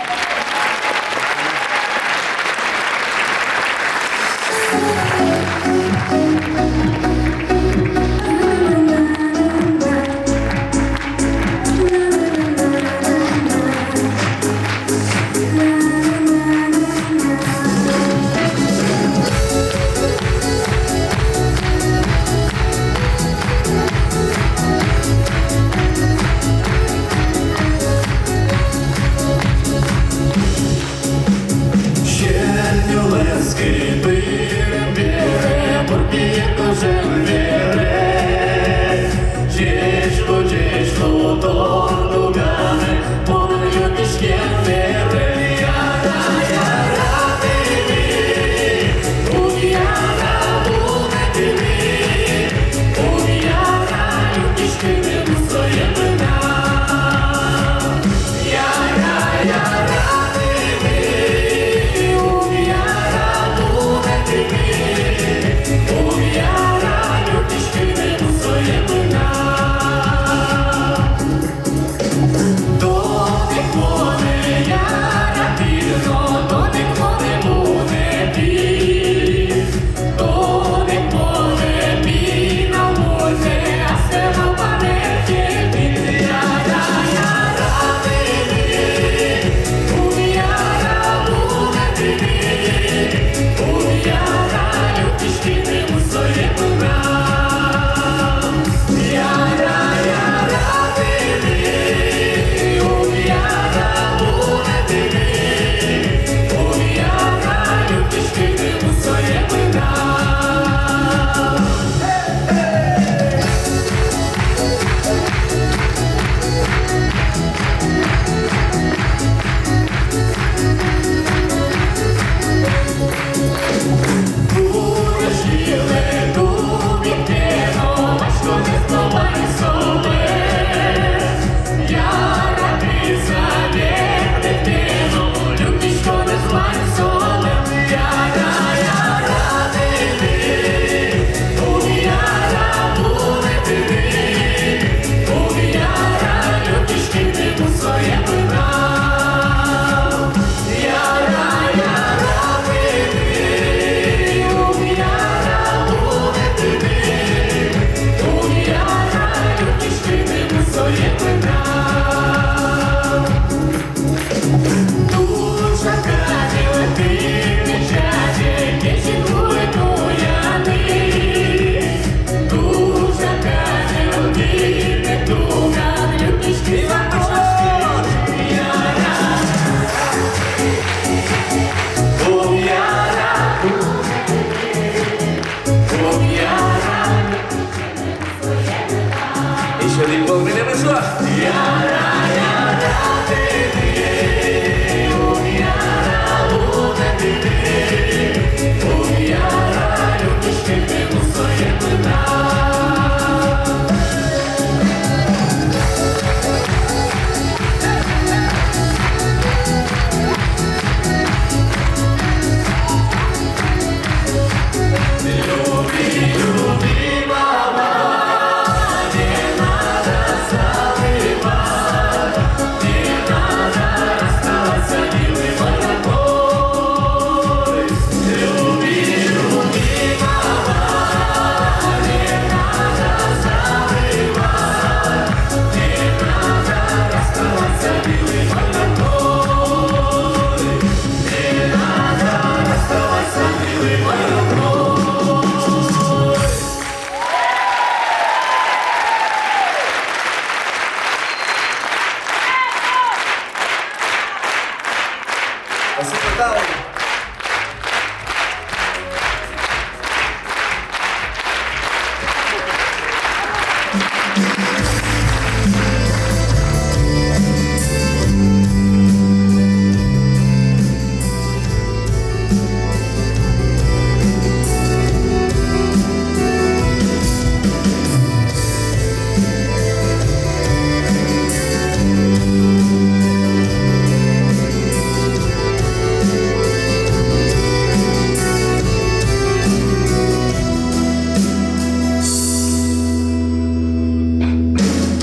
Спасибо, тау.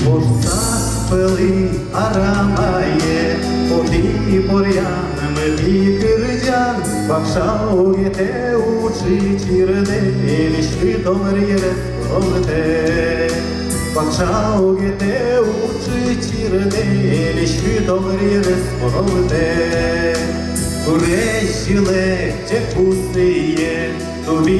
Ожсас пӧлын арамае, отӥ поръян, мытӥ кырӟан, вакша огетэ уӵы чирдэ, элиськы томыр ерез пуромытэ. Вакша огетэ уӵы чирдэ, элиськы томыр ерез пуромытэ. Гурезь йылэ ӟеч пусые, туби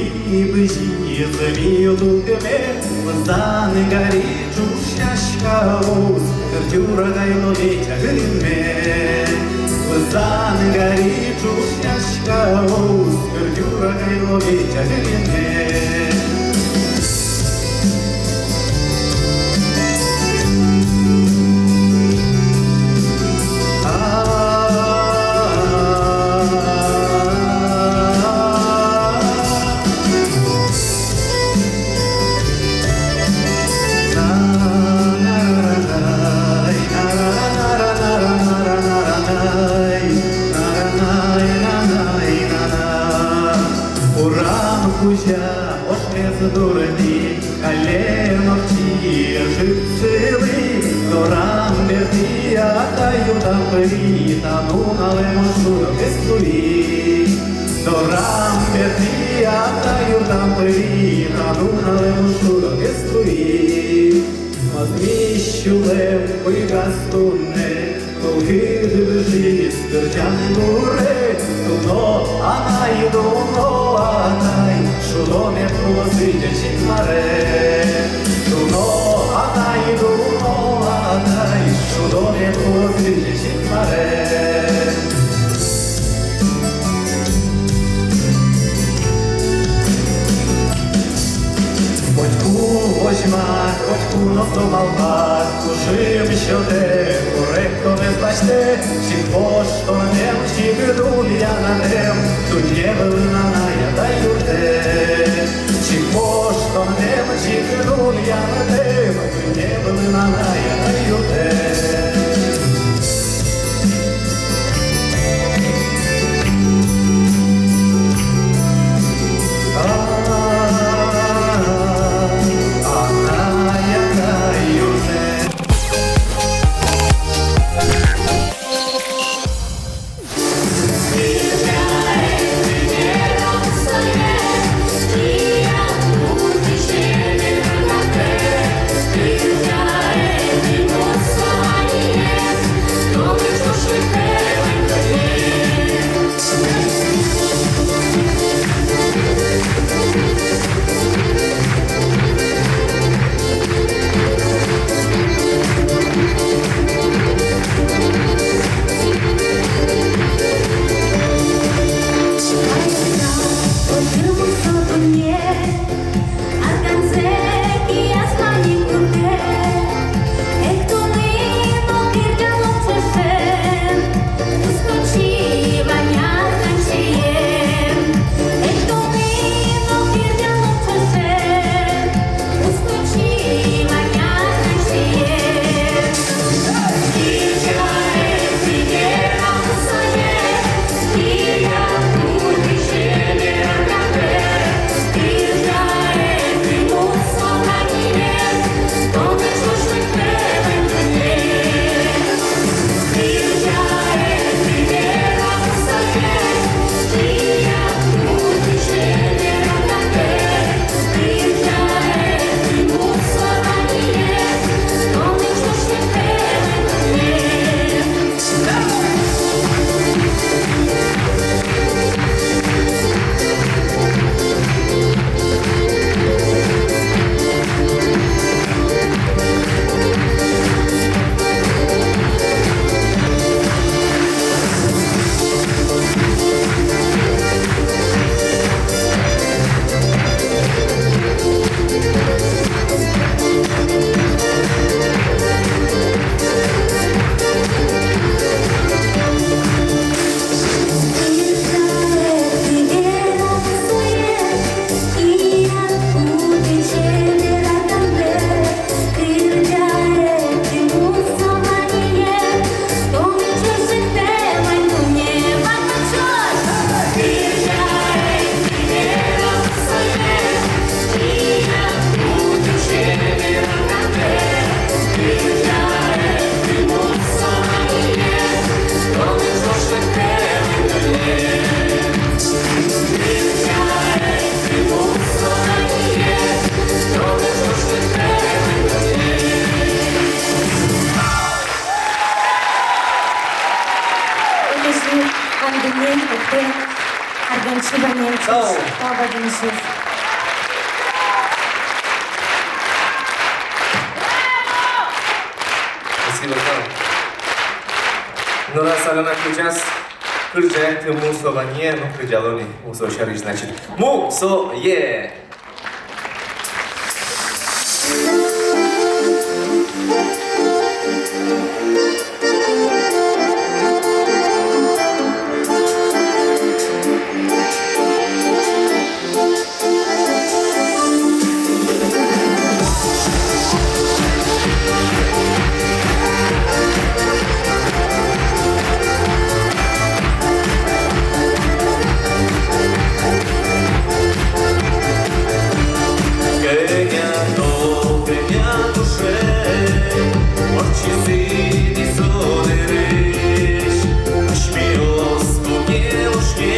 бызи зыми тулкыме, вызаны гари ӵуж сяськаос, кырӟур агай лобӟа гырыме. Вызаны гари ӵуж сяськаос, кырӟур агай лобӟа гырыме. Урам кузя ошмес дуртӥ, каллен ортчи ӧжыт сылӥ. Дорам бертӥ, атай юртам пыри, та нуналэ мон шудогес луи. Дорам бертӥ, атай юртам пыри, та нуналэ мон шудогес луи. Мӧзмись сюлэм уйгаз туннэ, тулкыт быжиз кырӟан гурез. Дуно, анай, дуно, атай, шудо мед луоз ӟеч Инмаре. Дуно, анай, дуно, атай, шудо мед луоз ӟеч Инмаре. Котьку возьмат, котьку но со малпад, кужым сётэ, куректонэз басьтэ. Чик воштонэм, чик дунъянатэм, дунне вылын анай-атай юрттэт. Чик воштонэм, чик дунъянатэм, Аргансьы ваньмыз. Тау. Тау, Аргансьы. Спасибо, тау. Ну, раз Алёна кырӟаз, кырӟа ик тӥ «Мусо ванье», ну, кырӟало ни «Мусо сярысь», значит. Мусое! Кӧня тол, кӧня куашен ортчизы ни со дырысь асьмеос куке ошке,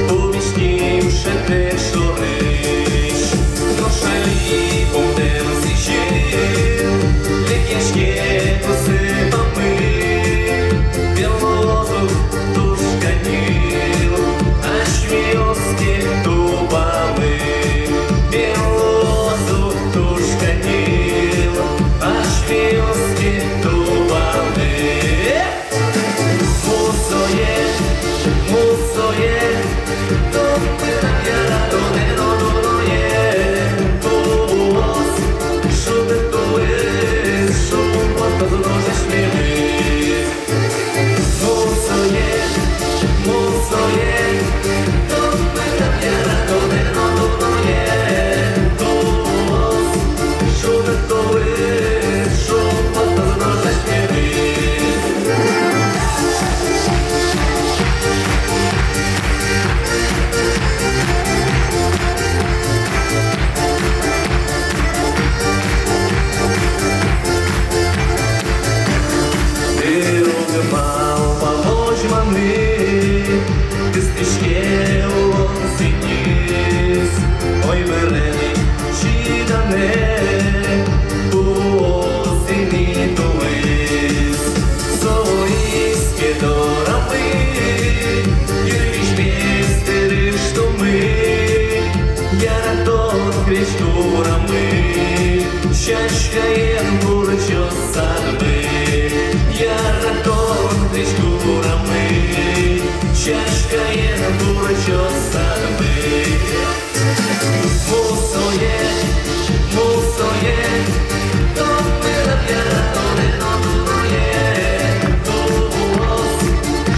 пумиським шӧдтэк шорысь. Нош али пумтэм сӥзьыл лекъяське кусыпамы, берлозы туж каньыл асьмеос ке тупамы, берлозы туж каньыл асьмеос ке тупамы. Мусое, мусое, тон мынам яратонэ но дуное, тубуос, шудыт тулыс, шумпоттоз нош асьмемыз. Мусое, мусое, тон мынам яратонэ но дуное, тубуос, шудыт тулыс, шумпоттоз нош асьмемыз. Берук малпа возьманы, кыстӥське улон сӥньыс, ой, бырем чиданэ, пуоз ини тулыс. Со вуиз ке дорамы, йырвизьмес тырыштомы, яратон крезьгурамы сяськаен пурӟоз садмы, яратон крезьгурамы сяськаен пурӟоз садмы. Мусое, мусое, тон мынам яратонэ но дуное, тубуос,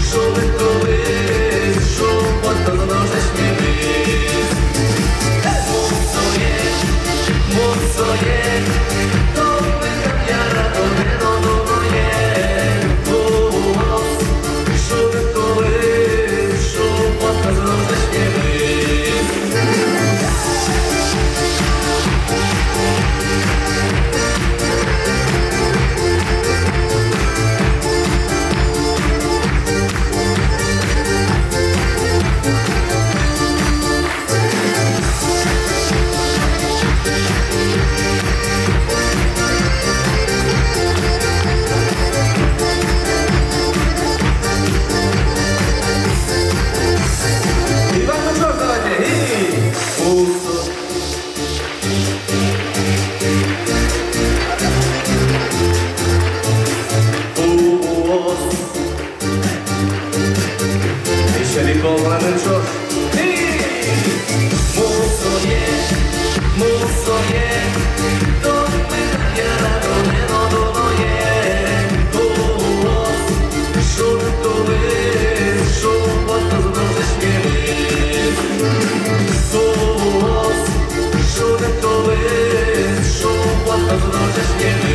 шудыт тулыс, шумпоттоз нош асьмемыз. Мусое, мусое, тон мынам яратонэ но дуное, тубуос, шудыт тулыс, шумпоттоз нош асьмемыз. Иван, ну чё ж, давайте, и пусто. Пуос. Ещё не полный ӵош. Мусое, мусое, тон мынам яратонэ но дуное, пуос, шудыт тулыс, шумпоттоз нош асьмемыз. Пуос, шудыт тулыс, шумпоттоз нош асьмемыз.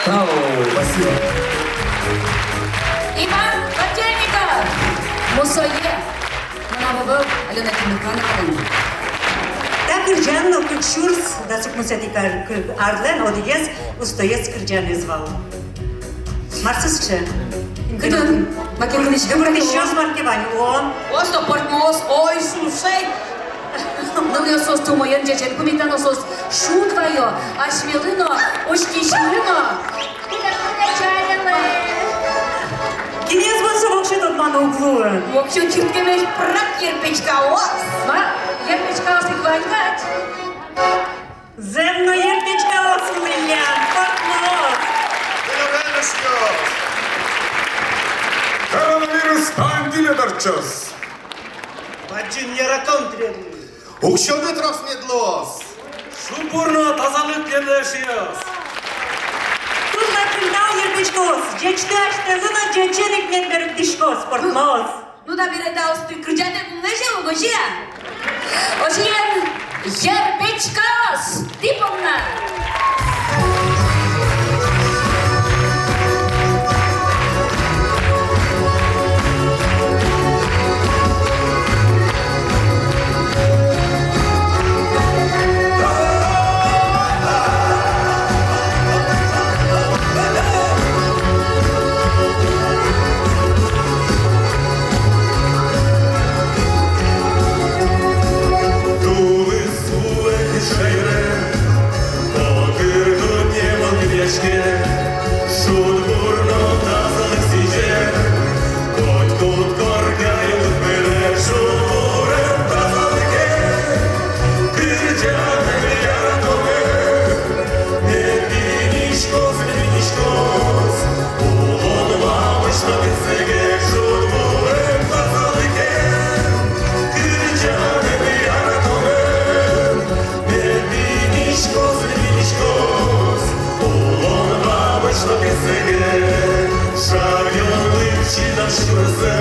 Тау, спасибо. Иван Котельников, «Мусое». Мынам ӧвӧл, Алёна Тимерхановалэн. Так, Кырӟан но кык сюрс дас укмысэтӥ ар-, кы-, арлэн одӥгез устоез кырӟанэз вал. Мар сыӵе? Кытын? Маке кынысь-, кынысь-, кынысь-, мар ке вань, о. Осто пӧртмоос, ой, сусэй. Нылъёс соосты умоен, ӟечен пумитано, соос шуд вайо асьмелы но, учкисьлы но. Кинэз вань со воксё тодманы уг луы. Воксё чырткемесь прак йырпечкаос. Ма, йырпечкаос ик вань кадь. Зэм но, йырпечкаос милям, пӧртмоос. Коронавирус пандемия дыртчоз. Бадӟым яратон тӥледлы. Уксёды трос мед луоз. Шудбур но тазалык тӥледлы, эшъёс. Туж бадӟым тау, йырпечкаос. Ӟечтэ асьтэлы но, ӟечен ик мед берыктӥськоз, пӧртмоос. Ну, табере таосты кырӟатэ кулэ же, угось-а? Озьыен, йырпечкаос, тӥ понна. Тулыс улэ кыӵе шаере, котыр дунне мылкыдъяське, шудбур но тазалык сӥзе. Котькуд коркае уд пыре, шудбурен, тазалыкен, кырӟанэн яратонэн. Мед биниськоз, биниськоз улон вамыш но кесэге, шудбурен, тазалыкен, кырӟанэн яратонэн. Мед биниськоз, биниськоз улон вамыш но кесэге. Шаръёнлы чидам сюресэ,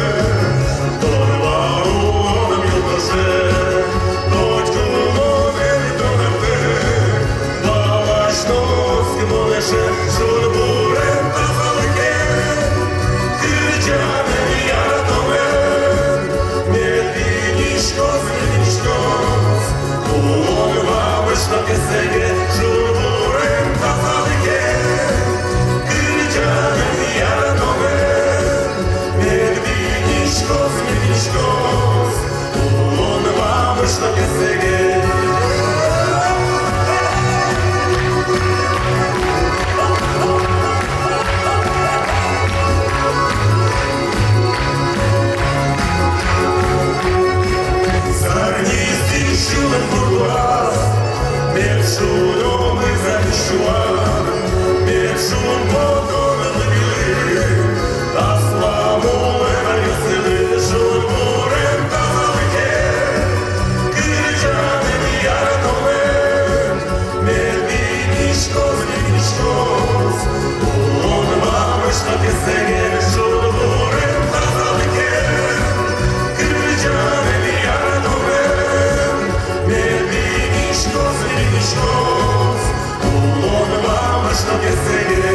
тон вал улоным юлтошэ. Котьку мон ӧй тодамтэ, валаськоз ке мон эше, шудбурен, тазалыкен, кырӟанэн яратонэн. Мед биниськоз, биниськоз улон вамыш но кесэге, шудбурен, тазалыкен, кырӟанэн яратонэн. Мед биниськоз, биниськоз улон вамыш но кесэге. Зарни сӥнь сюлэм пургуаз, мед шудомы зарни сюан, мед шумпотонлы милы. Аслам улэм аръёсыды шудбурен, тазалыкен, кырӟанэн яратонэн. Мед биниськоз, биниськоз улон вамыш но кесэге, шудбурен, тазалыкен, кырӟанэн яратонэн. Мед биниськоз, биниськоз улон вамыш но кесэге.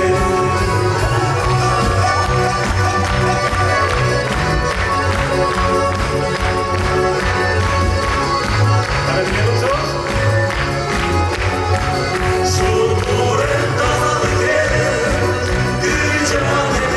Шудбурен, тазалыкен, кырӟанэн